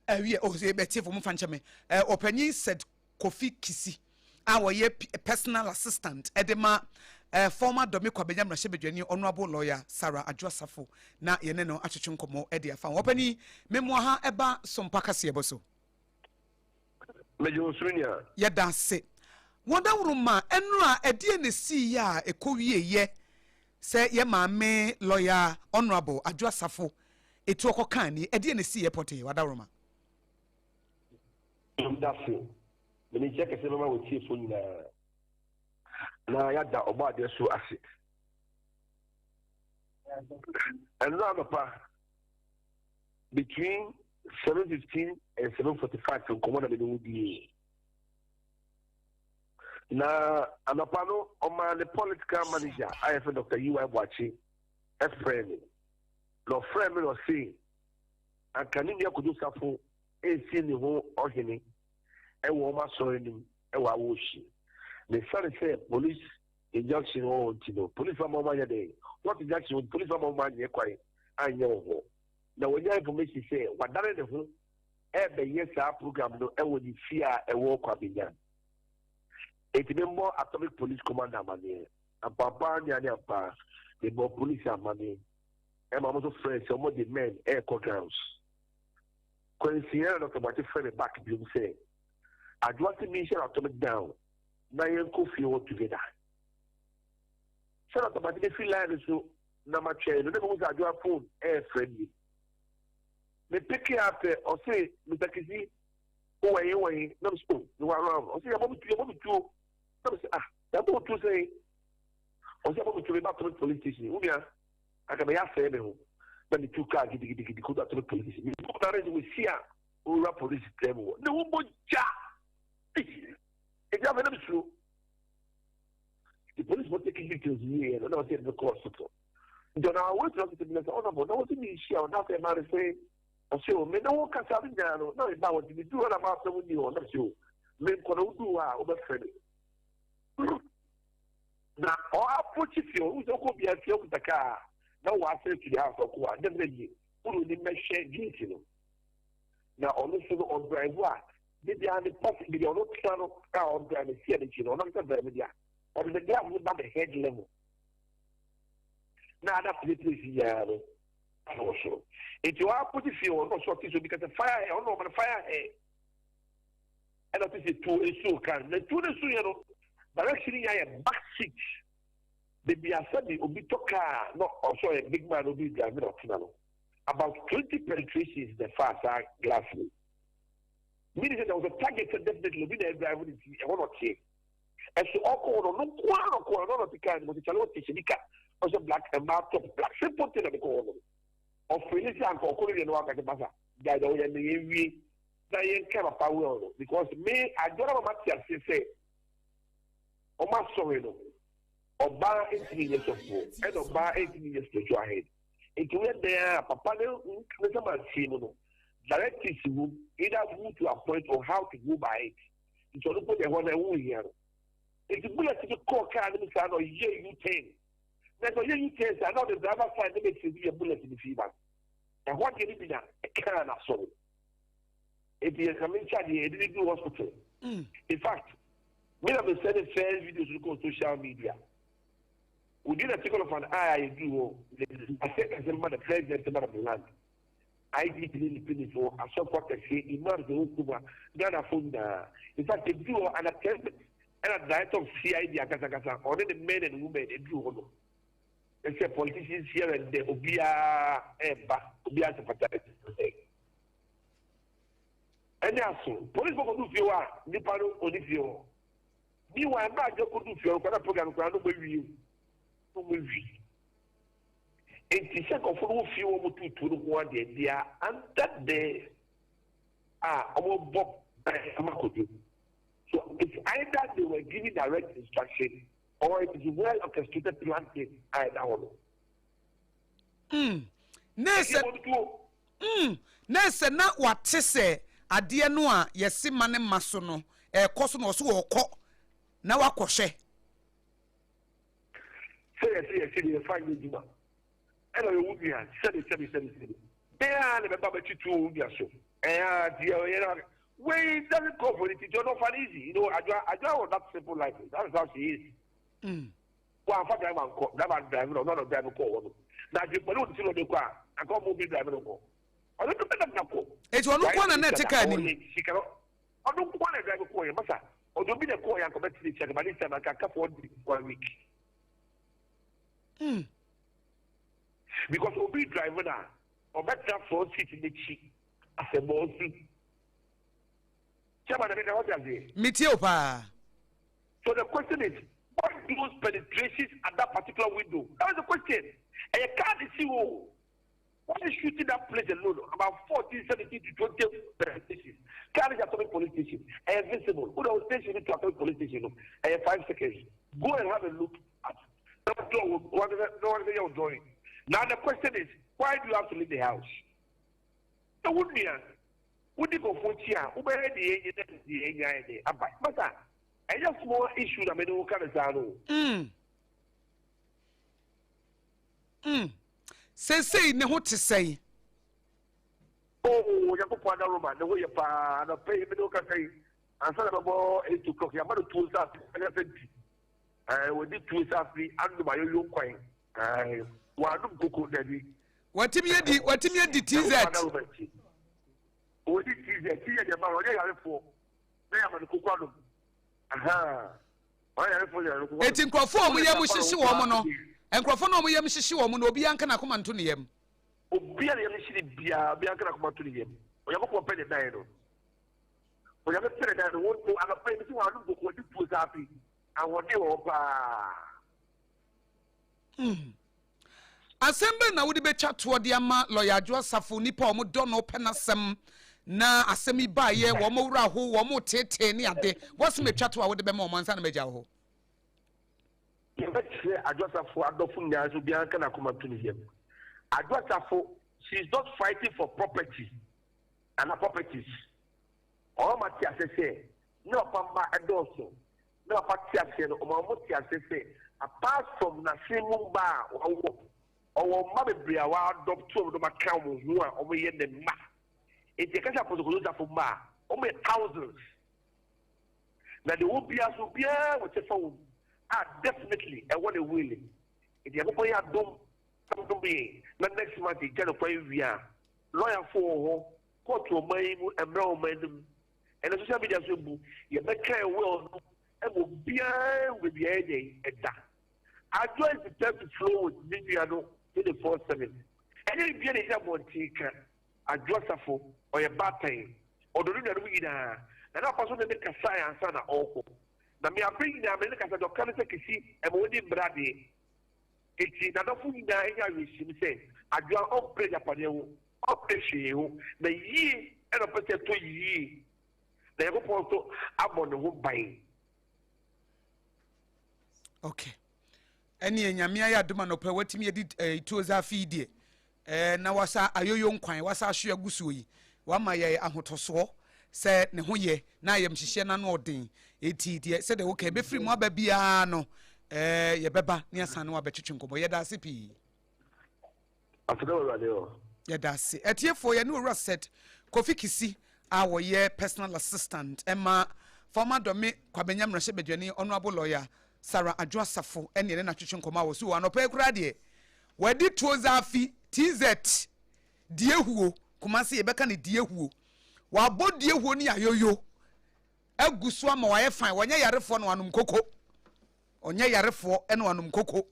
Ɛwiɛ, oh, sɛ bɛtiefo mo fa nkyɛ me. Ɔpanyin Seth Kofi Kisi a ɔyɛ personal assistant ɛde ma former Dome Kwabenya mmarahyɛbadwani Honourable Lawyer Sarah Adwo Asafo na yɛne no atwetwe nkɔmmɔ ɛde afa ho. Ɔpanyin, memmoa ha ɛba Sompa kaseɛbɔ so. Megye wo so nua. Yɛda ase. Wɔn dawuroma ɛnora ɛdeɛ na ɛsiiɛ a ɛkɔwieɛ sɛ yɛ maame Lawyer Honourable Adwo Asafo Etu ɔkɔ kaa ni, ɛdeɛn na ɛsiiɛ pɔtee, w'adaworoma? Medase. Mede nkyia kɛseɛ bɛma w'atiefoɔ nyinaa. Na yɛada Ɔbɔadeɛ so ase. Ɛnnora anɔpa, between 7:15 and 7:45 nkɔmmɔ na mene wo die. Na anɔpa no, ɔmaa ne political manager a yɛfrɛ Dr. E.Y. Boakye ɛfrɛɛ me. Na ɔfrɛɛ me na ɔse anka ne nua Kojo Safo resi ne ho ɔhene wɔ wɔn asɔre no mu wɔ Awohyi. Na esiane sɛ police injunction wɔ hɔ nti no, police ama wɔn anyɛ dɛn? What injunction wɔ police ama wɔn anyɛ kwan anyɛ wɔ hɔ. Na wɔnya information sɛ wadane ne ho ɛrebɛyɛ saa program no wɔ ne fie a ɛwɔ Kwabenya. Enti memmɔ Atomic Police Commander amaneɛ. Ampaapa ne ane ampa, mebɔɔ police amaneɛ. Ɛma wɔn nso frɛɛ sɛ wɔn de men ɛrekɔ grounds. Kwansia na Dr. Boakye frɛ me back biom sɛ Adwoa se menhyɛ no atomic down na yɛnkɔ fie hɔ together. Sɛ Dr. Boakye bɛfiri line no so na matwɛn no na mehu sɛ Adwoa phone ɛrefrɛ me. Me peke up pɛ ɔse Mr. Kisi wowɔ he wɔ he na mese oh mewɔ around ɔse yɛbɔ me tuo yɛbɔ me tuo na mese ah yɛbɔ wo tuo sɛn ɔse yɛbɔ me tuo meba atomic police station wo nua Anka mɛyɛ asɛe me ho na metu kaa gidigidigidi kodu Atomic Police Station. Medu na ne wɔsi a owura polisi dan mu hɔ. Ne ho mogya! Enti afei na mesuro. The police were taking details wie no na wɔsɛ yɛde kɔ hospital. Nti ɔna awɔ to hospital bi na sɛ ɔnabɔ na wɔsɛ menhyia wo na afei ɛma resɛ ɔsɛ o me ne wo kasa no nyinaa no na meba wɔte meduru hɔ na maasɛm nni hɔ na mesɛ o. Menkɔ na woduu hɔ a wobɛfrɛ me. Na ɔ approach fie hɔ, wohu sɛ wokɔ obiara fie wokuta kaa a na wɔasɛn to the house ɔkɔ a, definitely wode w'ani bɛhwɛ gate no. Na ɔno nso no ɔdrive a, da biara ne pass baabi a ɔno tena no a ɔdrive si n'akyi no, ɔno ankasa drive deɛ a, ɔde ne glass no ba the head level. Na ada place place nyinaa no ana wɔ soro. Nti ɔ approach fie hɔ na ɔsɛ ɔte sɛ obi kasa fire hair, ɔno na ɔma no fire hair. Ɛna ɔte sɛ tuo esuo kan na tuo no esu yɛ no direction nyinaa yɛ back seat beebi asɛbi obi tɔ kaa na ɔsɛ ɔyɛ big man obi drive na ɔtena no about 20 penetrations na fa saa glass no meaning sɛ there was a target sɛ definitely obi na ɛdrive ne ti ɛhɔ na ɔteɛ ɛso ɔkɔ hɔ no ɔno nko ara na ɔkɔ hɔ no na ɔte kaa no mu ɔsɛ kyale ɔte hyɛ nika ɔsɛ black mmaa top black simple thing na ɔde kɔ hɔ no ɔfiri ne sɛ anka ɔkɔ no wie no wakasa basa gyae dɛ ɔyɛ ne yɛn wie na yɛnka papa well no because me adwene ama mate aseɛ sɛ wɔn asɔre no ɔbaa ntumi nyɛ sɔfoɔ ɛna ɔbaa ntumi nyɛ spiritual head nti woyɛ dɛn a papa ne ne sɛ mansie mu no directives wɔ either who to appoint or how to go by it nti ɔno po deɛ ɛhɔ no ɛho hia no nti bullet bi kɔɔ kaa no mu saa na ɔyɛ u-turn na sɛ ɔyɛ u-turn saa na ɔde driver side ne bɛfiri bi yɛ bullet no fii ba ɛhɔ deɛ no bi na ɛkaa n'asɔre. Enti yɛ nka menkyɛ adeɛ yɛde no duru hospital. In fact, me na me send first videos no kɔɔ social media. Within a tickle of an eye a yɛduru hɔ, asɛ kɛse ma the president ma the land. IGP ne ne mpanyinfoɔ, asɔfo akɛseɛ, imams a ɛwɔ kurom ha, Ghanafoɔ nyinaa. In fact, yɛduru hɔ under 10 minutes ɛna director of CID ankasakasa, ɔne ne men and women ɛduru hɔ no. Ɛsɛ politicians here and there, obiara ɛɛba, obiara sympathize. Ɛne aso. Polisi fo kɔdu fie hɔ a, nipa no ɔni fie hɔ. Meanwhile, mmerɛ adwo kɔdu fie hɔ no, na program no koraa no ɔmo awie o. Na ɔmo awie. Enti sɛ nkurɔfoɔ no wɔ fie hɔ ɔmo tuutuu no ho adeɛ, they are under there a ɔmo bɔ ban ama Kojo. So it's either they were giving direct instruction or it is well orchestrated planting a ɛda hɔ no. Na ɛsɛ na ɛsɛ na wate sɛ adeɛ no a yɛse ma ne ma so no ɛkɔ so na ɔso wɔkɔ na wakɔhwɛ. Sɛ yɛse deɛ yɛfa nyɛ adwuma ɛna ɔyɛ wo nua sɛbi sɛbi sɛbi sɛbi bɛn a na bɛba bɛtutu wo nua so ɛn a deɛ ɔyɛ na wei doesn't call for anything ɔno ɔfa no easy Adwoa Adwoa wɔ that simple life, that is how she is. Wamfa driver nkɔ, driver drive no, ɔno na drive kɔɔ hɔ no. Na adwempɔne wɔ ne ti na ɔde kɔ a, anka ɔmo obi drive no kɔ. Ɔno nso bɛda na kɔ. Eti ɔno nko na na ɛte kaa nim. Ɔno nko na drive kɔɔ yɛ masa. Ɔde obi na kɔɔ yɛ anka ɔbɛte ne kyɛ anka this time anka aka for one week. Because obi drive na ɔbɛtena front seat n'akyi asɛ bɔɔsu. Chairman, na meka wɔte aseɛ. Metie o paa. So the question is, why those penetrations at that particular window? That is the question. And you can't see who. Why is shooting that place alone? About 14, 17 to 20 penetrations. Car is Atomic Police Station. And visible. Who the station to Atomic Police Station? And 5 seconds. Go and have a look at. No one say you're drawing. Now the question is, why do you have to leave the house? The would be wodi kɔfo akyi a wobɛyɛ deɛ ɛnyɛ deɛ ɛnyɛ ayɛ deɛ aba masa ɛyɛ small issue na mede wo ka ne saa no. Seesei ne ho te sɛn? Oh, Onyankopɔn ada Roma ne ho yɛ paa. Anɔpɛ yi mede wo kasa yi ansa na bɛbɔ 8 o'clock yɛama no tuo sɛ afe ɛne sɛ nti wɔde tuo sɛ afe anom ayoyo nkwan, wɔanom koko dabi. Watumi adi tz. Wɔdi tz tz deɛ ma ɔnyɛ yarefoɔ na yɛama no koko anom, ɔyɛ yarefoɔ yɛ no koko. Eti nkurɔfoɔ a wɔn yam hyehye wɔn no, nkurɔfoɔ no a wɔn yam hyehye wɔn no, obiara nka n'akoma nto ne yam. Obiara yam hyehye ne biara, obiara nka n'akoma nto ne yam. Onyankopɔn pɛ ne dan no, Onyame pɛ ne dan no. Wɔn anɔpa yi bi sɛ wɔn anom koko adi tuo saa afi ahoɔden wɔ hɔ paa. Asɛm bɛn na wode bɛtwa toɔ de ama lɔya Adwo Asafo, nipa a wɔdɔ no pɛ n'asɛm na asɛm yi baayɛ wɔn wura ho wɔn teetee ne ade wɔsɛm atwa toɔ a wode bɛma wɔn ansa na magya wo hɔ? Yɛbɛkyerɛ Adwo Asafo adɔfo nyinaa sɛ obiara nka n'akoma nto ne yam. Adwo Asafo, she is not fighting for property ana properties. Ɔma te ase sɛ Ne papa mma dɔɔso. Ne papa te aseɛ no, ɔma wɔte aseɛ sɛ apart from n'asene mu mma a wawo, ɔwɔ mma bebree a w'adɔpto wɔn de wɔn aka wɔn ho a wɔyɛ ne mma. Enti yɛka sɛ Apostle Kojo Safo mma a, wɔyɛ thousands. Na deɛ ɔwɔ biara nso, obiara wɔ kyɛfa wɔ mu a definitely ɛwɔ ne will mu. Enti Nyankopɔn yɛ adom na ɔdom yɛn na next month yɛgya no kwan wie a, lɔyafoɔ wɔ hɔ, court wɔ ɔman yi mu, mmara wɔ ɔman no mu. Ɛnɛ social media so mbu, yɛbɛka yɛn will no ma obiara ahu baabi a ɛyɛ dɛn ɛda. Adwoa is determined to flow with ne nua no 24/7. Ɛnyɛ biribiara na ɛgyina abɔnten ka. Adwoa Safo, ɔyɛ baatan, ɔdɔ ne nuanom nyinaa, na na papa nso ne no kasae ansa na ɔrekɔ. Na me abere nyinaa me ne no kasa, deɛ ɔka ne sɛ Kisi, ɛma w'ani mmere adeɛ. Enti n'adɔfo nyinaa anya awerɛhyem sɛ Adwoa ɔmpere agyapadeɛ ho, ɔmpere hwee ho, na yie na ɔpɛ sɛ ɛtɔ yie, na Nyankopɔn nso abɔ ne ho ban. Okay. Ɛneɛ Nyame ayɛ adom anɔpa watumi adi eh, tuo dza afei deɛ eh, na wasa ayoyo nkwan wasa ahwe agu soɔ yi wama yɛ ahotɔsoɔ sɛ ne ho yɛ na ayamhyehyeɛ no ano ɔden eti deɛ sɛdeɛ woka ɛbɛfiri mu aba biara no eh, yɛbɛba ne asan ne wabɛtwetwe nkɔmmɔ. Yɛda ase pii. Aseda wɔ Awurade hɔ. Yɛda ase. Atiefoɔ, yɛne Owura Seth Kofi Kisi a wɔyɛ Personal Assistant ma former Dome Kwabenya Mmarahyɛbadwani Honourable Lawyer Sarah Adwo Asafo ɛne yɛne no atwetwe nkɔmmɔ a wɔso wɔ anɔpa yi koraa deɛ wɔadi Tuozafi, TZ, Diehuo, Kumasi yɛbɛka no Diehuo. Wɔabɔ Diehuo ne ayoyo agu so ama wɔayɛ fine. Wɔnyɛ yarefoɔ na wɔanom koko. Ɔnyɛ yarefoɔ na wanom koko.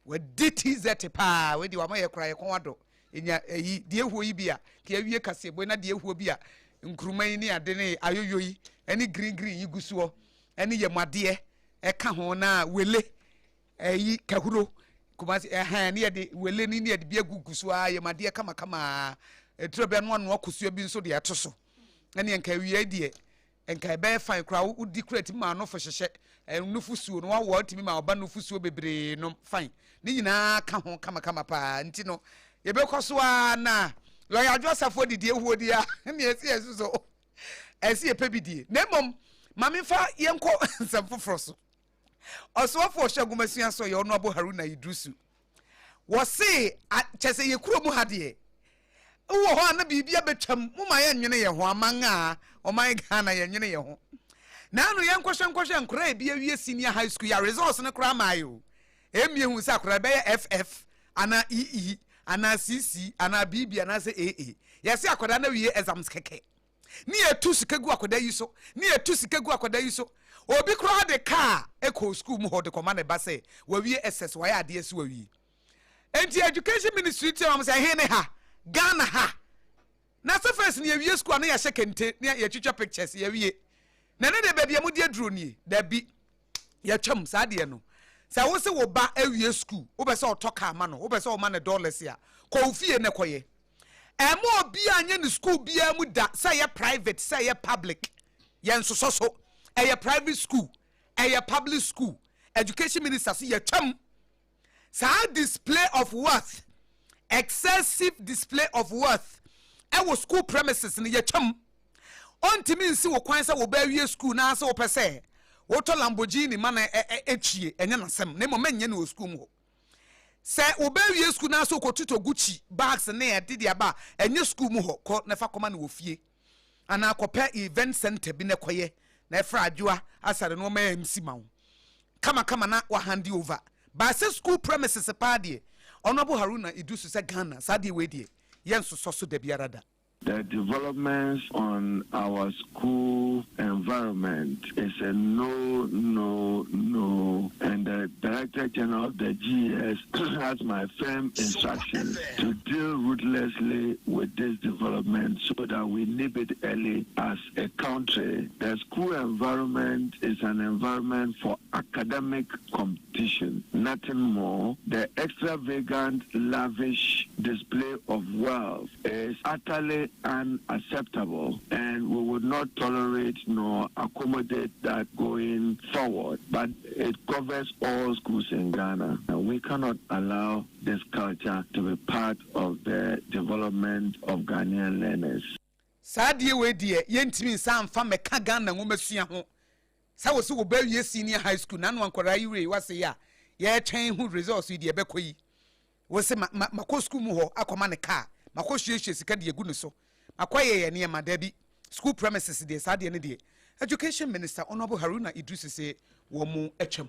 Wadi TZ paa. Wei deɛ wama yɛ koraa yɛ kɔn adɔ. Enya ɛyi deɛ ehuo yi bi a ka yɛawie kaseɛbɔ na deɛ ehuo bi a nkuruma yi ne ade ne ayoyo yi ɛne green green yi gu soɔ ɛne yɛmadeɛ ɛka ho na wele ɛyi kahuro kumasi ɛhɛn ne yɛde wele ne ne yɛde bi agu gu so a yɛmadeɛ kamakama ɛturo bɛ no anoa kosua bi nso deɛ ɛto so ɛne nka awie deɛ Nka ɛbɛyɛ fine koraa wo di koraa tumi ma anofo hyehyɛ eh, nufusuo no wawoa tumi ma ɔba nufusuo bebree nom fine ne nyinaa ka ho kamakama paa nti no yɛbɛkɔ so ara na lɔya adwo asafoɔ didi ehuo di a ne ɛsi yɛ so ɛsi yɛpɛ bi die na mmom ma memfa yɛnkɔ nsɛm foforɔ so ɔsoafoɔ ɔhyɛ nwomasua so yɛ ɔno abo Haruna Iddrisu Wɔse a kyɛ sɛ yɛ kuro mu ha deɛ wowɔ hɔ a na biribi abɛtwam mo ma yɛnwene yɛn ho aman a ɔman Ghana yɛnwene yɛn ho na ano yɛnkɔhwɛ nkɔhwɛ nkora ebi awie senior high school yɛ results no koraa maa yɛ o ɛmmie hu sɛ akora bɛyɛ FF anaa EE anaa CC anaa BB anaasɛ AA yɛse akwadaa no awie exams kɛkɛ ne yɛtu sika gu akwadaa yi so, ne yɛtu sika gu akwadaa yi so. Obi koraa de kaa kɔɔ sukuu mu hɔ de kɔma ne ba sɛ wawie SS, wayɛ adeɛ si wawie. Enti education ministry tia wɔn sɛ ɛhe ne ha, Ghana ha. Na sɛ first ne yɛwie sukuu a na yɛahyɛ kente ne yɛtwitwa pictures yɛwie. Na ɛne deɛ baabi a mode aduro nie, dabi. Yɛtwam saa deɛ no. Sɛ wo se wo ba awie sukuu, wopɛ sɛ ɔtɔ kaa ma no, wopɛ sɛ ɔma no dollars a, kɔ wo fie na kɔyɛ. Ɛmma obiara nyɛ ne sukuu biara mu da, sɛ ɛyɛ private, sɛ ɛyɛ public. Yɛnsosɔ so. Ɛyɛ private school, ɛyɛ public school. Education minister se yɛtwam saa display of wealth, excessive display of wealth ɛwɔ school premises no yɛtwam. Ɔntumi nsi wo kwan sɛ wo ba awie school na sɛ wopɛ sɛ wotɔ Lamborghini ma no ɛtwie, ɛnyɛ n'asɛm, na mmom ɛnyɛ no wɔ school mu hɔ. Sɛ wo ba awie sukuu na sɛ ɔkɔtotɔ Gucci bags ne ɛde de aba a, ɛnyɛ sukuu mu hɔ, kɔ na fa kɔma no wɔ fie. Anaa kɔpɛ event center bi na kɔyɛ na ɛfra adwoa asare no ɔma MC ma wo kamakama na wa hand over. But sɛ school premises paa deɛ, Honourable Haruna Iddrisu sɛ Ghana saa deɛ wei deɛ yɛnsosɔ so da biara da. The developments on our school environment is a no, no, no, and the Director General of the GES has my firm instructions to deal ruthlessly with this development so that we nip it early as a country. The school environment is an environment for academic competition, nothing more. The extravagant, lavish display of wealth is utterly unacceptable, and we would not tolerate nor accommodate that going forward. But it covers all schools in Ghana, and we cannot allow this culture to be part of the development of Ghanaian learners. Saa adeɛ wei deɛ yɛntumi nsa mfa mmɛka Ghana nwomasua ho. Sɛ wo se wo ba awie senior high school na ano nkwadaa yi wei wase yi a yɛretwɛn ho results yi deɛ ɛbɛkɔ yi, wo se ma ma makɔ school mu hɔ akɔma ne car, makɔ hwiehwie sika de agu ne so, makɔ yɛ yɛ nneɛma. Dabi, school premises deɛ, saa deɛ no deɛ, Education Minister Honourable Haruna Iddrisu se wɔn mo atwam.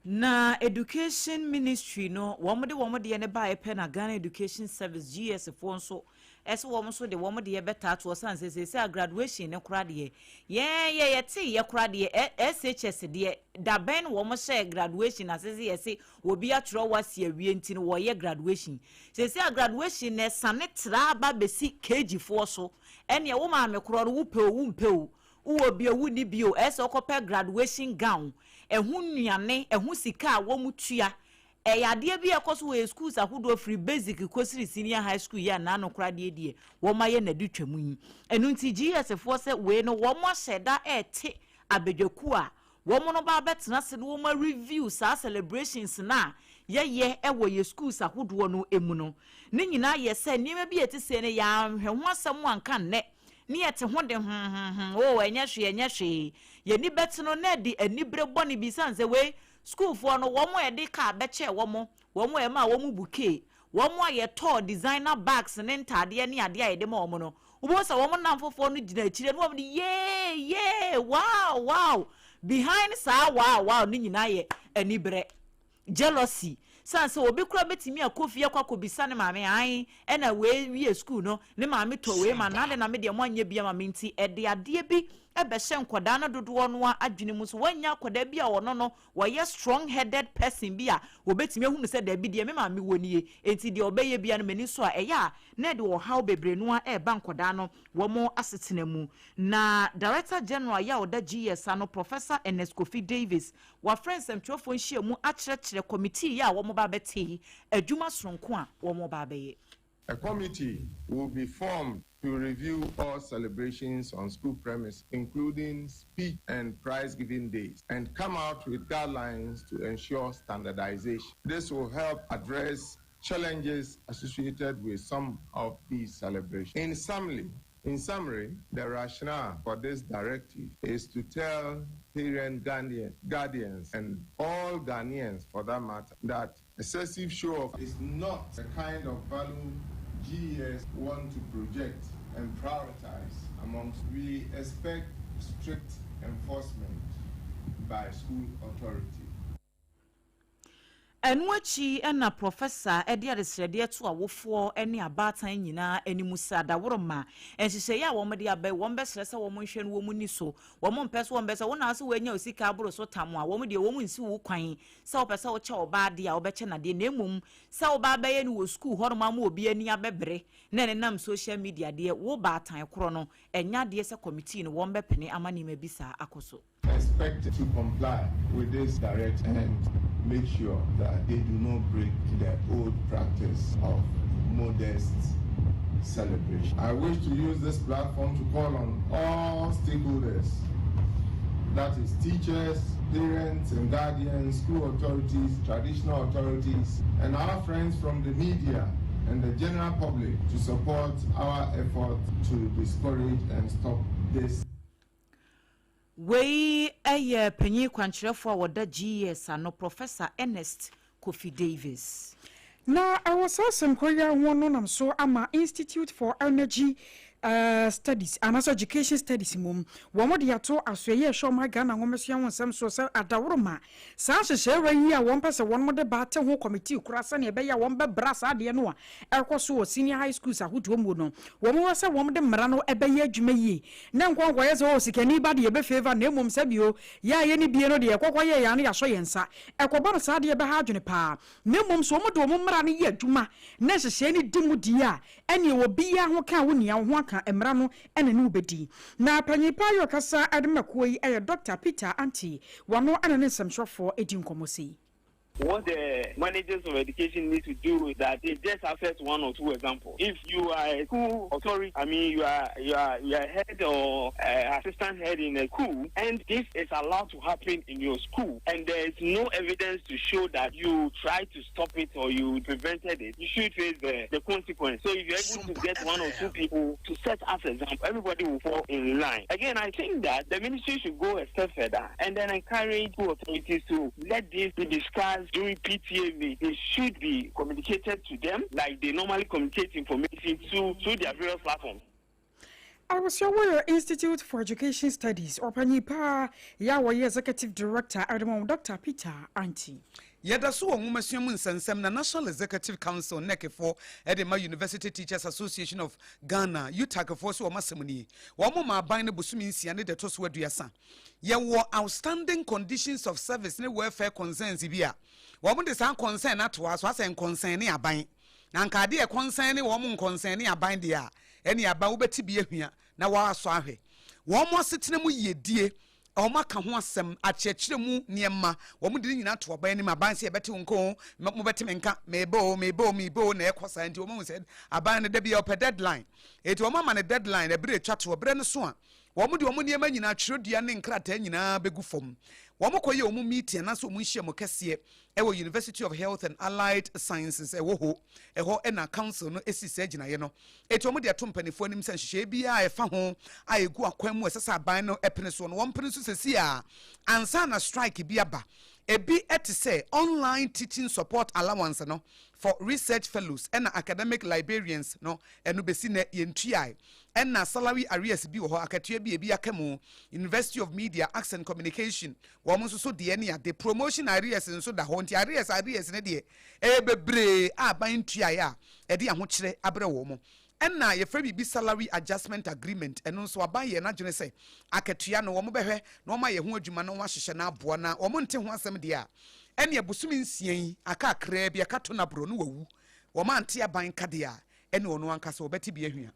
Na Education Ministry no wɔn de wɔn deɛ no baeɛ pɛ na Ghana Education Service, GES, foɔ nso ɛsɛ wɔn nso de wɔn deɛ bɛtaa toɔ sane sɛ seesei a graduation no koraa deɛ yɛn yɛ yɛte yɛ koraa deɛ SHS deɛ da bɛn na wɔn hyɛ graduation ase sɛ yɛse obi atwerɛ wasi awie nti no wɔyɛ graduation. Seesei a graduation no ɛsane tra ba bɛsi KG foɔ so, ɛneɛ wo maame korɔ no, wopɛ o wompɛ o, wowɔ bi o wonni bi o, ɛsɛ wokɔpɛ graduation gown, ɛho nnuane, ɛho sika a wɔn tua. Ɛyɛ adeɛ bi a ɛkɔ so wɔ yɛ schools ahodoɔ firi basic kɔsiri senior high school yi a n'ano koraa deɛ wɔn ayɛ n'adi twam yi. Ɛno nti GES foɔ sɛ wei no wɔn ahyɛ da ɛɛte abadwakuo a wɔn no ba abɛtena ase na wɔn review saa celebrations na yɛyɛ ɛwɔ yɛ schools ahodoɔ no emu no. Ne nyinaa yɛ sɛ nneɛma bi a ɛte sɛ no yɛanhwɛ ho asɛm anka nnɛ ne yɛte ho de o ɛnyɛ hwee, ɛnyɛ hwee, yɛni bɛte no na ɛde anibere bɔne bi san sɛ wei sukuufoɔ no wɔn a yɛde kaa bɛkyɛ wɔn, wɔn a ɛma wɔn bouquet, wɔn a yɛtɔɔ designer bags ne ntaadeɛ ne adeɛ a yɛde ma wɔn no, wobɛhu sɛ wɔn nam fofoɔ no gyina akyire no wɔn de yee yee, wow. Behind saa wow ne nyinaa yɛ anibere, jealousy, san sɛ obi kura bɛtumi akɔ fie akɔ akɔbisa ne maame ae ɛna wei wie school no ne maame tɔ wei ma nade na me deɛ mo anyɛ bi ama me. Nti ɛde adeɛ bi ɛbɛhyɛ nkɔdaa no dodoɔ no a adwene mu so wɔanya akɔdaa bi a ɔno no wɔyɛ strong headed person bi a wɔbɛtumi ahunu sɛ daabi deɛ me maame wɔ nie, nti deɛ ɔbɛyɛ bia no m'ani so a ɛyɛ a na ɛde ɔhaw bebree no a ɛreba nkɔdaa no wɔn asetena mu. Na Director General yɛ a ɔda GES ano, Professor Ernest Kofi Davis, wafrɛ nsɛmtwerɛfoɔ nhyia mu akyerɛkyerɛ committee yɛ a wɔn ba bɛte yi adwuma soronko a wɔn ba bɛyɛ. A committee will be formed to review all celebrations on school premise, including speech and prize giving days, and come out with guidelines to ensure standardization. This will help address challenges associated with some of these celebrations. In summary, the rationale for this directive is to tell parent guardians and all Ghanaians for that matter that excessive show off is not the kind of value GES want to project and prioritize amongst. We expect strict enforcement by school authority. Ɛno akyi ɛna Professor ɛde adesrɛdeɛ to awofoɔ ne abaatan nyinaa anim sɛ adaworo ma nhyehyɛeɛ a wɔn de aba yi, wɔn bɛsrɛ sɛ wɔn nhwɛ no wɔn ni so. Wɔn mpɛ so wɔn bɛ sɛ wɔn ase wɔanya osika aboro so tam a wɔn deɛ wɔn nsi wo kwan sɛ wɔpɛ sɛ wɔkyɛ ɔbaa adeɛ a wɔbɛkyɛ n'adeɛ, na emom sɛ ɔbaa bɛyɛ no wɔ sukuu hɔnom ama obi ani abɛbere na ɛnenam social media deɛ, wo baatan korɔ no ɛnya adeɛ sɛ committee no wɔn bɛpene ama nneɛma bi saa akɔ so. Expect to comply with this directive and make sure that they do not break the old practice of modest celebration. I wish to use this platform to call on all stakeholders, that is, teachers, parents and guardians, school authorities, traditional authorities, and our friends from the media and the general public to support our effort to discourage and stop this. Wei yɛ panyin kwankyerɛfoɔ a wɔda GES ano, Professor Ernest Kofi Davis. Na ɛwɔ saa asɛm koro yi ho no nam so ama Institute for Energy Studies anaasɛ Education Studies mom wɔn de ato asoɛyɛ ɛhwɛ ɔma Ghana nwomasua ho nsɛm so sɛ adaworo ma saa nhyehyɛeɛ yi a wɔn pɛ sɛ wɔn de ba te ho committee kora sɛnea ɛbɛyɛ a wɔn bɛbra saa adeɛ no a ɛkɔ so wɔ senior high schools ahodoɔ mu no. Wɔn wɔ sɛ wɔn de mmara no ɛbɛyɛ adwuma yie na nkɔnkɔyɛ sɛ ɔ sikani ba deɛ ɛbɛfavour, na mmom sɛ bio yɛ a yɛ ne bie no deɛ ɛkɔkɔ yɛ yɛn ano yɛasɔ yɛn nsa ɛkɔba no saa deɛ ɛbɛha adwene paa, na mmom sɛ wɔn de wɔn mmara no yɛ adwuma na nhyehyɛeɛ no di mu die a, ɛne wɔ biara ho ka wo nea wo ho aka mmara no ɛna ne wobɛdi. Na panyin pa yɛ ɔkasa ɛde makuo yi ɛyɛ Dr Peter Anti, wɔno ɛna ne nsɛmtwerɛfoɔ ɛdi nkɔmmɔ sei. What the managers of education need to do is that they just assess one or two examples. If you are a school authority, I mean, you are head or assistant head in a school, and this is allowed to happen in your school, and there is no evidence to show that you tried to stop it or you prevented it, you should face the consequence. So if you're able to get one or two people to set us example, everybody will fall in line. Again, I think that the ministry should go a step further and then encourage school authorities to let this be discussed during PTA meetings. It should be communicated to them like they normally communicate information to through their various platforms. Abusua, wɔyɛ Institute for Education Studies ɔpanyin paa yɛ a wɔyɛ executive director ɛdemɔ, Dr Peter Anti. Yɛda so wɔ nwomasua mu nsɛnsɛm na National Executive Council, NEC foɔ, ɛde ma University Teachers Association of Ghana, UTAG foɔ, so wɔn asɛm nie: wɔn ma aban no bosome 6 ne de ɛtɔ so 30. Yɛwɔ outstanding conditions of service ne welfare concerns bi a wɔn de saa concern atoa so asɛ nkɔnsɛn ne aban na nka adeɛ concern ne wɔn nkɔnsɛn ne aban deɛ a ɛne aban wobɛti bi ahua na wɔasɔ ahwɛ wɔn mo asetena mu yiedie. Wɔn aka ho asɛm akyerɛkyerɛ mu nneɛma wɔn de ne nyinaa to aban anim. Aban sɛ yɛbɛte wɔn nko, mobɛte me nka, meebe o, meebe o, meebe o, na ɛkɔ saa. Nti wɔn ahu sɛ aban no dabi ɔpɛ deadline, eti wɔn ama ne deadline ɛbere etwa to ɔbrɛ no so a wɔn de wɔn nneɛma nyinaa, twerɛdua ne nkrataa nyinaa, bɛgu fam. Wɔn kɔ yɛ wɔn meeting anaasɛ wɔn nhyia mu kɛseɛ ɛwɔ University of Health and Allied Sciences ɛwɔ hɔ. Ɛhɔ ɛna council no esi sɛ gyinaeɛ no, eti wɔn de ato mpanimfoɔ anim sɛ nhyehyɛeɛ biara a ɛfa ho a egu akwan mu, ɛsɛ sɛ aban no ɛpene soɔ no, wɔn pene so sɛsi a ansa na strike bi aba. Ebi ɛte sɛ online teaching support allowance no for research fellows ɛna academic librarians no, ɛno bɛsi nɛ yɛntuae. Ɛna salary arrears bi wɔ hɔ, akatua bi ebi aka mu. University of Media, Arts and Communication, wɔn nso so deɛ ne ade promotion arrears nso da hɔ. Nti arrears ne deɛ ɛyɛ bebree a aban ntuae a ɛde ahokyerɛ abrɛ wɔn mo. Ɛna yɛfrɛ biribi salary adjustment agreement, ɛno nso aban yɛ n'adwene sɛ akatua no wɔn bɛhwɛ na wɔn ayɛ ho adwuma na wɔn ahyehyɛ n'aboa na wɔn nte ho asɛm deɛ a ɛne abosome 6 yi aka akraa bi aka to n'aborɔ no wawu. Wɔn ante aban kadeɛ a ɛne ɔno ankasa wɔbɛte bi ahwia.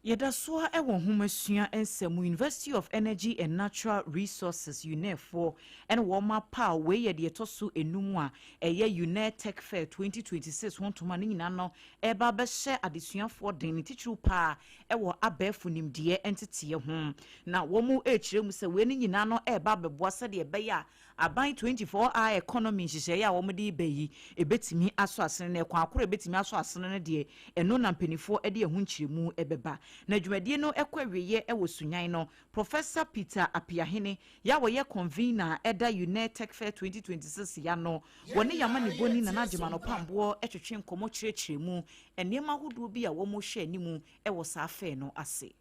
Yɛda soa wɔ nhomasua nsɛm. University of Energy and Natural Resources, UNER foɔ, ɛne wɔn apa a wei yɛ deɛ ɛtɔ so enum a ɛyɛ UNER Tech Fair 2026 ho ntoma no nyinaa no ɛreba abɛhyɛ adesuafoɔ den ne titiriw paa ɛwɔ abɛɛfo nimdeɛ nteteɛ ho. Na wɔn rekyerɛ mu sɛ wei no nyinaa no ɛreba abɛboa sɛdeɛ ɛbɛyɛ a aban 24 hour economy nhyehyɛeɛ a wɔde ba yi ebɛtumi asɔ asene no. Ɛkwan akoro ebɛtumi asɔ asene no deɛ, ɛno na mpanimfoɔ de ɛho nkyerɛmu ɛbɛba. Na dwumadie no ɛkɔ awieeɛ ɛwɔ Sunyan no, Professor Peter Apiahene yɛ a wɔyɛ convener ɛda UNER Tech Fair 2026 ya no, wɔne yama ne bɔni Nana Agyema no pamboɔ ɛtwetwe nkɔmmɔ kyerɛkyerɛ mu nneɛma ahodoɔ bi a wɔn hyɛ anim ɛwɔ saa fair no ase.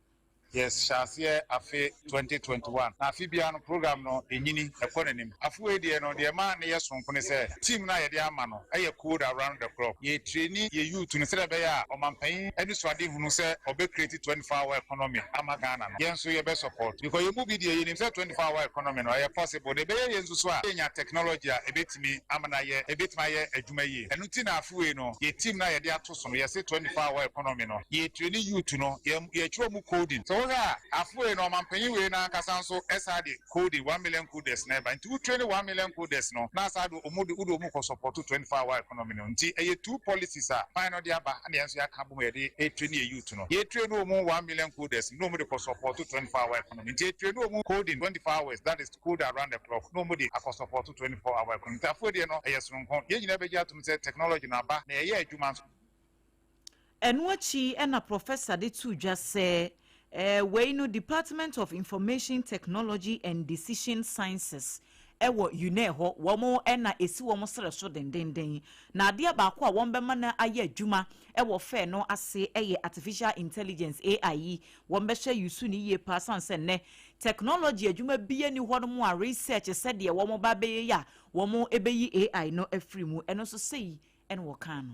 Yes, hyɛ aseɛ afe 2021 na afe biara no program no ɛnyini ɛkɔ n'anim. Afe wei deɛ no deɛ maa ne yɛ sonko ne sɛ team no a yɛde ama no ɛyɛ code around the clock. Yɛ train yɛ youth no sɛdeɛ ɛbɛyɛ a ɔmampanyin ɛne suade hunu sɛ ɔbɛ create 24 hour economy ama Ghana no, yɛn nso yɛbɛ support, because yɛn mu bi deɛ yɛnim sɛ 24 hour economy no ɛyɛ possible de ɛbɛyɛ. Yɛn nso so a yɛnya technology a ɛbɛtumi ama no ayɛ, ɛbɛtumi ayɛ adwuma yie. Ɛno ti na afe wei no yɛ team no a yɛde ato so no, yɛsɛ 24 hour economy no, yɛ train youth no, yɛkyerɛ mu coding. Sɛ wohwɛ a, afe wei no ɔmampanyin wei no ankasa nso ɛsa de coding 1 million coders na ɛba. Nti wo train 1 million coders no na asa de ɔmo de wode ɔmo kɔ support 24 hour economy no. Nti ɛyɛ two policies a pan no de aba ɛna yɛn nso yɛaka bom yɛde ɛ train yɛ youth no. Yɛ train ɔmo 1 million coders na ɔmo de kɔ support 24 hour economy. Nti yɛ train ɔmo coding 24 hours, that is code around the clock, na ɔmo de akɔ support 24 hour economy. Nti afe deɛ no ɛyɛ soronko. Yɛn nyinaa bɛgye atom sɛ technology no aba na ɛyɛ adwuma nso. Ɛno akyi ɛna professor de to dwa sɛ wei no Department of Information Technology and Decision Sciences ɛwɔ UNER hɔ, wɔn ɛna esi wɔn srɛ so dendenden. Na adeɛ baako a wɔn bɛma no ayɛ adwuma ɛwɔ fair no ase ɛyɛ artificial intelligence, AI yi. Wɔn bɛhyɛ yusu ne yie paa san sɛ nnɛ technology adwuma bia ni hɔ nom a research sɛdeɛ wɔn ba bɛyɛ yi a wɔn bɛyi AI no afiri mu. Ɛno nso sɛyi ɛna wɔka no.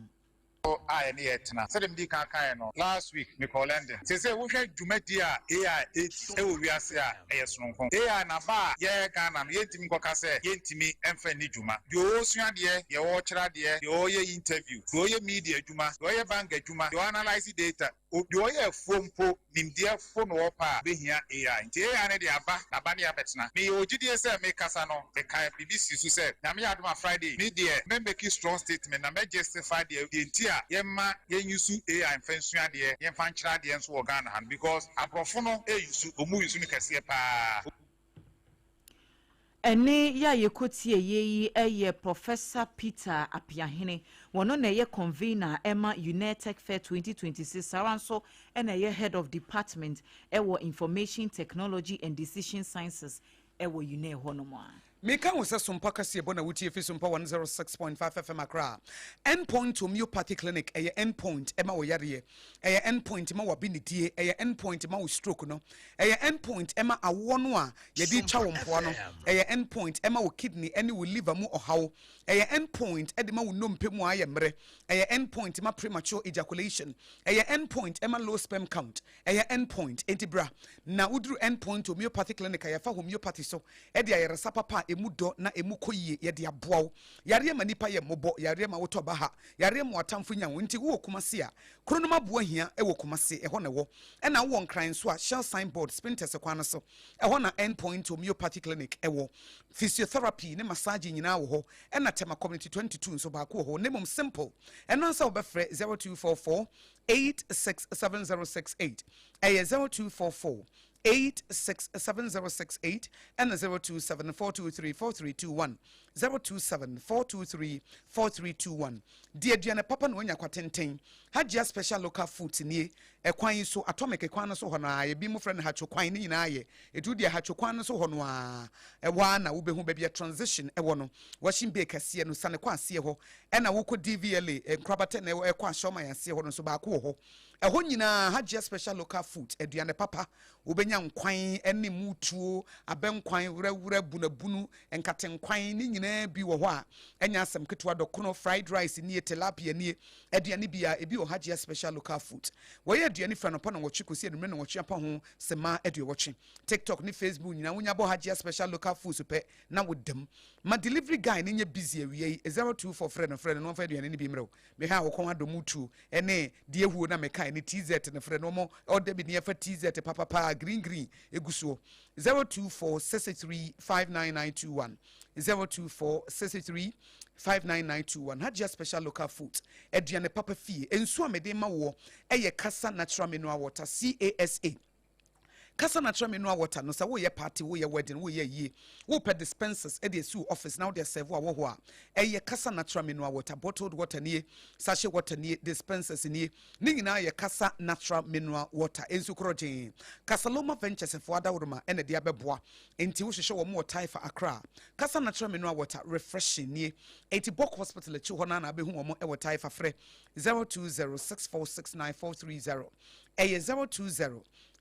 A yɛne yɛ tena sɛdeɛ medi kan kaeɛ no, last week mekɔɔ London. Sɛ wohwɛ dwumadi a AI ɛdi ɛwɔ wiase a, ɛyɛ sononko. AI naba a yɛ Ghana no, yɛntumi nkɔka sɛ yɛntumi ɛmfa nni dwuma. Deɛ ɔwɔsua adeɛ, deɛ ɔwɔkyerɛ adeɛ, deɛ ɔyɛ interview, deɛ ɔyɛ media adwuma, deɛ ɔyɛ bank adwuma, deɛ ɔ analyse data. Deɛ ɔyɛ afuo mpo, nimdeɛfo na wɔpɛ a bɛhia AI. Nti AI no de aba, na aba ne abɛtena. Meyɛ ogyidie sɛ mekasa no, meka biribi si so sɛ Nyame yɛ adom a Friday, me deɛ mɛ make strong statement na mɛ justify deɛ nti a yɛma yɛn use AI mfa nsua adeɛ, yɛmfa nkyerɛ adeɛ nso wɔ Ghana ha no, because aborɔfo no ɛuse, ɔmu use no kɛseɛ paa. Ɛne yɛ a yɛkɔtie yɛ yi ɛyɛ Professor Peter Apiahene. Wɔno na ɛyɛ convener ɛma UNAIR Tech Fair 2026. Saa ara nso ɛna ɛyɛ head of department ɛwɔ Information Technology and Decision Sciences ɛwɔ UNAIR hɔnom a. Meka wo sɛ Sompa kaseɛbɔ na wotie fi Sompa 106.5 FM Accra. Endpoint Homeopathy Clinic, ɛyɛ endpoint ɛma wo yareɛ, ɛyɛ endpoint ma w'abenedie, ɛyɛ endpoint ma wo stroke no, ɛyɛ endpoint ɛma awoɔ no a yɛde twa wo mpoa no, ɛyɛ endpoint ɛma wo kidney ɛne wo liver mu ɔhaw, ɛyɛ endpoint ɛde ma wo nnompe mu a ayɛ mmerɛ, ɛyɛ endpoint ma premature ejaculation, ɛyɛ endpoint ɛma low sperm count, ɛyɛ endpoint. Enti bra na woduru Endpoint Homeopathy Clinic a, yɛfa homeopathy so ɛde ayaresa papa a emu dɔ na emu kɔ yie yɛde aboa wo. Yareɛ ma nipa yɛ mmɔbɔ, yareɛ ma wotɔ baha, yareɛ ma w'atamfo nya wo. Nti wowɔ Kumasi a, Kronom Aboa Hia ɛwɔ Kumasi, ɛhɔ na ɛwɔ. Ɛna wowɔ Nkran nso a, Shell Signboard, Spintex kwan no so, ɛhɔ na Endpoint Homeopathy Clinic ɛwɔ. Physiotherapy ne massage nyinaa wɔ hɔ. Ɛna Tema Community 22 nso baako wɔ hɔ. Na mmom simple, ɛno ansa wobɛfrɛ 0244 867068, ɛyɛ 0244 867068 ɛna 0274234321, 0274234321. Di aduane papa na wanya kwatenten. Hajia Special Local Foods nie. Ɛkwan yi so, Atomic kwan no so hɔ no a, ebi mo frɛ no Hatcho kwan, ne nyinaa yɛ ɛtu deɛ Hatcho kwan no so hɔ no a, ɛhɔ a na wobɛhu baabi a transition ɛwɔ no, washing bay kɛseɛ no, sane kɔ aseɛ hɔ, ɛna wokɔ DVLA nkorabata na ɛkɔ ahyɛwman aseɛ hɔ no nso baako wɔ hɔ. Ɛhɔ nyinaa Hajia Special Local Foods, aduane papa, wobɛnya nkwan ne mutuo, abɛnkwan, werɛwerɛ, bunabunu, nkatenkwan ne nyinaa bi wɔ hɔ a ɛnyɛ asɛm ketewa. Dɔkono, fried rice nie, tilapia nie, aduane bi a ebi wɔ Hajia Special Local Foods. Wɔyɛ aduane firi anɔpa 8 kɔsi anwummerɛ 8 apa ho sema 80. TikTok ne Facebook nyinaa, wonya bɔ Hajia Special Local Foods pɛ na wodam. Ma delivery guy ne nyɛ busy awia yi, 024, frɛ no, frɛ no na ɔmfa aduane no bi mmerɛ wo. Mehwɛ a wokɔn adɔ mu tuo ɛne deɛ ehuo na mekae ne TZ no, frɛ no ɔmɔ ɔda bi ne yɛfa TZ papapaa, green green egu soɔ. 024 63 59921, 024 63 59921. Hajia Special Local Food, aduane papa fie. Nsuo a mede ma woɔ ɛyɛ Kasa Natural Mineral Water, CASA Kasa Natural Mineral Water no. Sɛ woyɛ party, woyɛ wedding, woyɛ yie, wopɛ dispensers ɛde asi wo office na wode aserve a wɔ hɔ a, ɛyɛ Kasa Natural Mineral Water. Bottled water nie, sachet water nie, dispensers nie, ne nyinaa yɛ Kasa Natural Mineral Water. Nsu korɔ gyee. Kasaloma Ventures foɔ adaworoma ɛna de abɛboa. Nti wohwehwɛ wɔn wɔ Taifa, Accra. Kasa Natural Mineral Water, refreshing nie. Enti Bok Hospital akyi hɔ no na abɛhu wɔn ɛwɔ Taifa. Frɛ 0206469430, ɛyɛ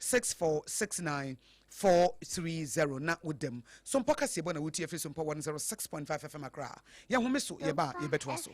02064694 430 na wodam. Sompa kaseɛbɔ na wotie afiri Sompa 106.5 FM Accra. Yɛhome so, yɛba a yɛbɛtoa so.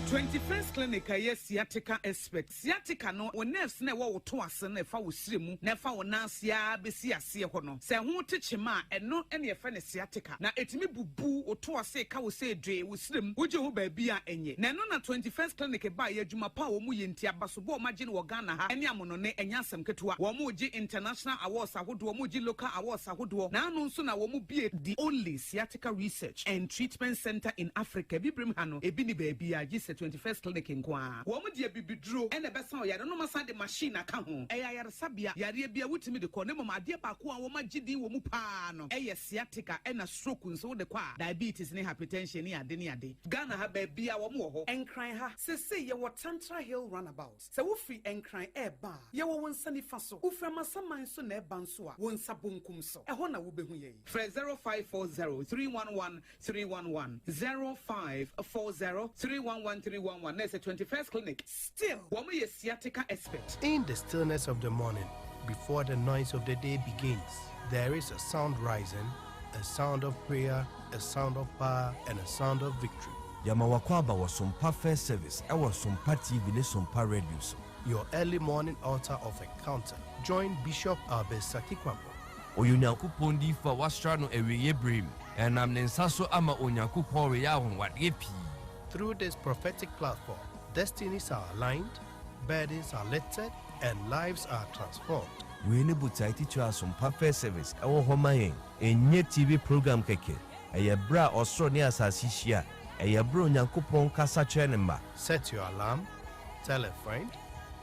21st Clinic a ɛyɛ sciatica expert. Sciatica no, wo nerves na ɛwɔ wo to ase no, ɛfa wo srɛ mu na ɛfa wo nan ase ara bɛsi aseɛ hɔ no, sɛ ɛho te kyema a, ɛno ne yɛfrɛ no sciatica. Na ɛtumi bubu wo to ase, ka wo sɛ dwee wo srɛ mu, wogye ho baabi a ɛnyɛ. Na ɛno na 21st Clinic baeɛ, adwuma pa a wɔn yɛ nti, abasobɔ a wɔagye no wɔ Ghana ha ne amonɔne, ɛnyɛ asɛm ketewa. Wɔn regye international awards ahodoɔ, wɔn regye local awards ahodoɔ. Na ano nso na wɔn bue the only sciatica research and treatment center in Africa. Bibirem ha no, ebi ni baabi a, gye sɛ 21st Clinic nko ara. Wɔn de abibiduro na ɛbɛsa ɔyare no, ma san de machine aka ho. Ɛyɛ ayaresabea, yareɛ bi a wotumi de kɔ. Na mmom adeɛ baako a wɔn agye din wɔ mu paa no yɛ sciatica, ɛna stroke nso wode kɔ a, diabetes ne hypertension ne ade ne ade. Ghana ha baabi a wɔn wɔ hɔ. Nkran ha, sesei yɛwɔ Tantra Hill Runabout. Sɛ wofiri Nkran ɛreba a, yɛwɔ wo nsa nifa so. Wofiri Amasaman nso na ɛreba nso a, wo nsa bonkum so. Ɛhɔ na wobɛhu yɛn. Frɛ 0540 311 311, 0540 311 311. Na ɛsɛ 21st Clinic. Still, wɔn yɛ sciatica expert. In the stillness of the morning, before the noise of the day begins, there is a sound rising, a sound of prayer, a sound of power, and a sound of victory. Yɛma wakɔ aba wɔ Sompa First Service ɛwɔ Sompa TV ne Sompa Radio so. Your early morning altar of encounter. Join Bishop Albert Sakikwambo. Ɔyɛ Onyankopɔn diyifo a wɔasra no awieeɛ berɛ mu. Ɛnam ne nsa so ama Onyankopɔn reyɛ anwanwadeɛ pii. Through this prophetic platform, destinies are aligned, burdens are lifted, and lives are transformed. Wei ne botae titire a Sompa First Service wɔ hɔ ma yɛn. Ɛnyɛ TV program kɛkɛ. Ɛyɛ berɛ a ɔsoro ne asase hyia. Ɛyɛ berɛ a Onyankopɔn kasa kyerɛ ne mma. Set your alarm, tell a friend,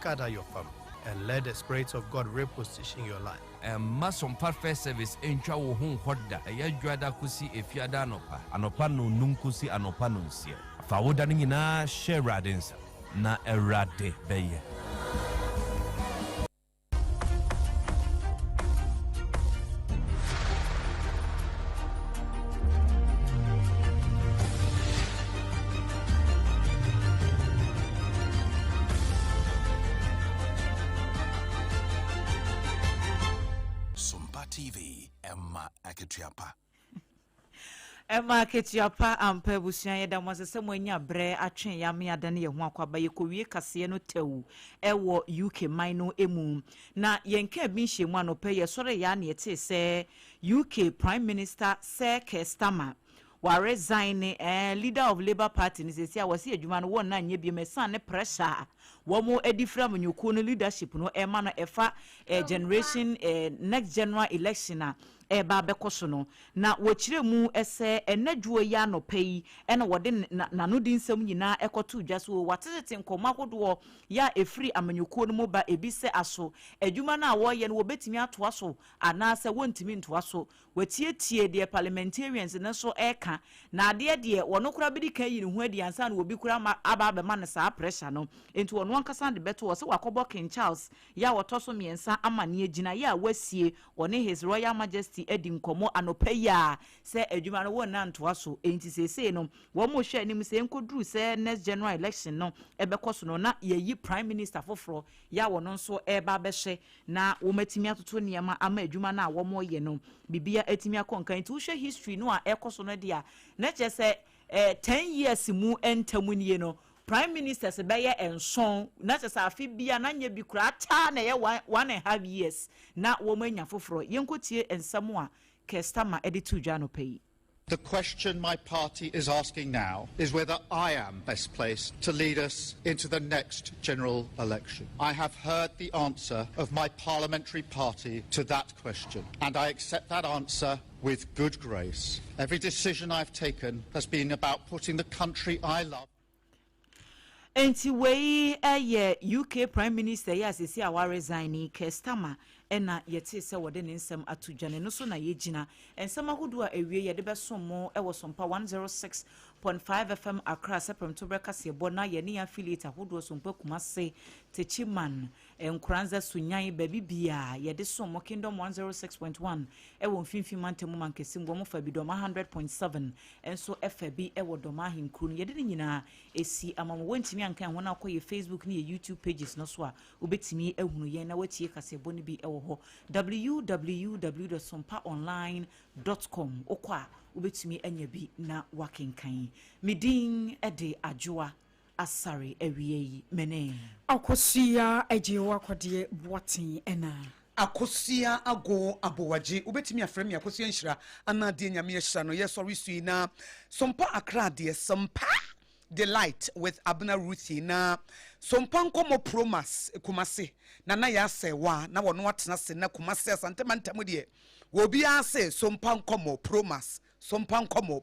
gather your family, and let the Spirit of God reposition your life. Mma Sompa First Service ntwa wo ho nkɔ da. Ɛyɛ Dwoada kosi Efiada anɔpa. Anɔpa nnɔnnum kosi anɔpa nnɔnsia. Fa wo da no nyinaa hyɛ Awurade nsa, na Awurade bɛyɛ. Sompa TV, ɛma akatua pa. Ɛma akatua pa ampa abusua yɛda mo ase sɛ mo anya brɛ atwe yɛn ame adane yɛn ho akɔ aba yɛkɔwie kaseɛ no tɛw ɛwɔ UK man no mu na yɛn kaa bi nhyɛ mu anɔpɛ yɛsɔre yɛ a na yɛtee sɛ UK Prime Minister Sir Keir Starmer waresign ne leader of Labour Party no sɛsi a wɔsi adwuma no wɔn na nyɛ biom ɛsan ne pressure a wɔn adi fira amanyɔkuo no leadership no ɛma no ɛfa generation next general election a ɛreba abɛkɔ so no. Na wɔkyerɛ mu sɛ ɛnɛ dwoɔ yi anɔpa yi ɛna wɔde n'anodi nsɛm nyinaa ɛkɔto dwa so. Wɔatetete nkɔmmɔ ahodoɔ yɛ a ɛfiri amanyɔkuo no mu ba ebi sɛ aso adwuma no a wɔreyɛ no wɔbɛtumi atoa so anaasɛ wɔntumi ntoa so. Wɔatietie deɛ parliamentarians no nso ɛreka na adeɛ deɛ wɔno koraa bɛdi kan yi ne ho adi ansa na obi koraa ma aba abɛma no saa pressure no. Nti wɔno ankasa de bɛto hɔ sɛ wakɔbɔ King Charles yɛ a wɔtɔ so mmiɛnsa amanneɛ gyina yɛ a wasie wɔne His Royal Majesty adi nkɔmmɔ anɔpa yi a sɛ adwuma no wɔnna ntoa so. Enti seesei no wɔn mo hwɛ anim sɛ nkɔduru sɛ next general election no ɛbɛkɔ so no na yɛyi prime minister foforɔ yɛ a wɔno nso ɛreba abɛhyɛ na wɔn atumi atoto nneɛma ama adwuma no a wɔn reyɛ no bibia atumi akɔ nkan. Nti wohwɛ history no a ɛkɔ so no deɛ a na kyerɛ sɛ 10 years mu ntam nie no, prime ministers bɛyɛ 7 na kyerɛ sɛ afe bia na nyɛ bi koraa taa na ɛyɛ one and a half years na wɔn anya foforɔ. Yɛnkɔtie nsɛm a Keir Starmer ɛde to dwa anɔpa yi. The question my party is asking now is whether I am best placed to lead us into the next general election. I have heard the answer of my parliamentary party to that question, and I accept that answer with good grace. Every decision I've taken has been about putting the country I love Nti wei yɛ UK Prime Minister yi a sesi a waresign ni, Keir Starmer, ɛna yɛte sɛ wɔde ne nsɛm ato dwa ne no so na yɛgyina nsɛm ahodoɔ a awie yɛde bɛsom mo ɛwɔ Sompa 106.5 FM Accra sɛ prɛmtoberɛ kaseɛbɔ na yɛne yɛn affiliate ahodoɔ Sompa Kumase, Techiman, Nkoranza, Sunyan, baabi bia yɛde som mo, Kingdom 106.1 ɛwɔ Mfimfini Mantam mu, Mankɛsim wɔn fa bi, Dɔma 100.7 nso ɛfa bi ɛwɔ Dɔma ahenkuro no. Yɛde ne nyinaa ɛsi ama mo. Wɔntumi anka ɛho no akɔ yɛ Facebook ne yɛ YouTube pages no so a wobɛtumi ahunu yɛn na watie kaseɛbɔ no bi ɛwɔ hɔ, www.sompaonline.com. Wokɔ a wobɛtumi anya bi na wakenkan. Medin de Adwoa Asare. Awie yi mene Akosua Agye Wakɔdeɛ Boaten ɛna Akosua Ago Abowagye. Wobɛtumi afrɛ me Akosua Nhyira anaa deɛ Nyame ahyira no. Yɛsɔre so yi na Sompa Akra deɛ, Sompa Delight with Abena Ruthie na Sompa Nkɔmmɔ Promas Kumase na na yɛasɛ wa na wɔno atena se na Kumase Asante mantam deɛ wɔbiara se Sompa Nkɔmmɔ Promas, Sompa Nkɔmmɔ.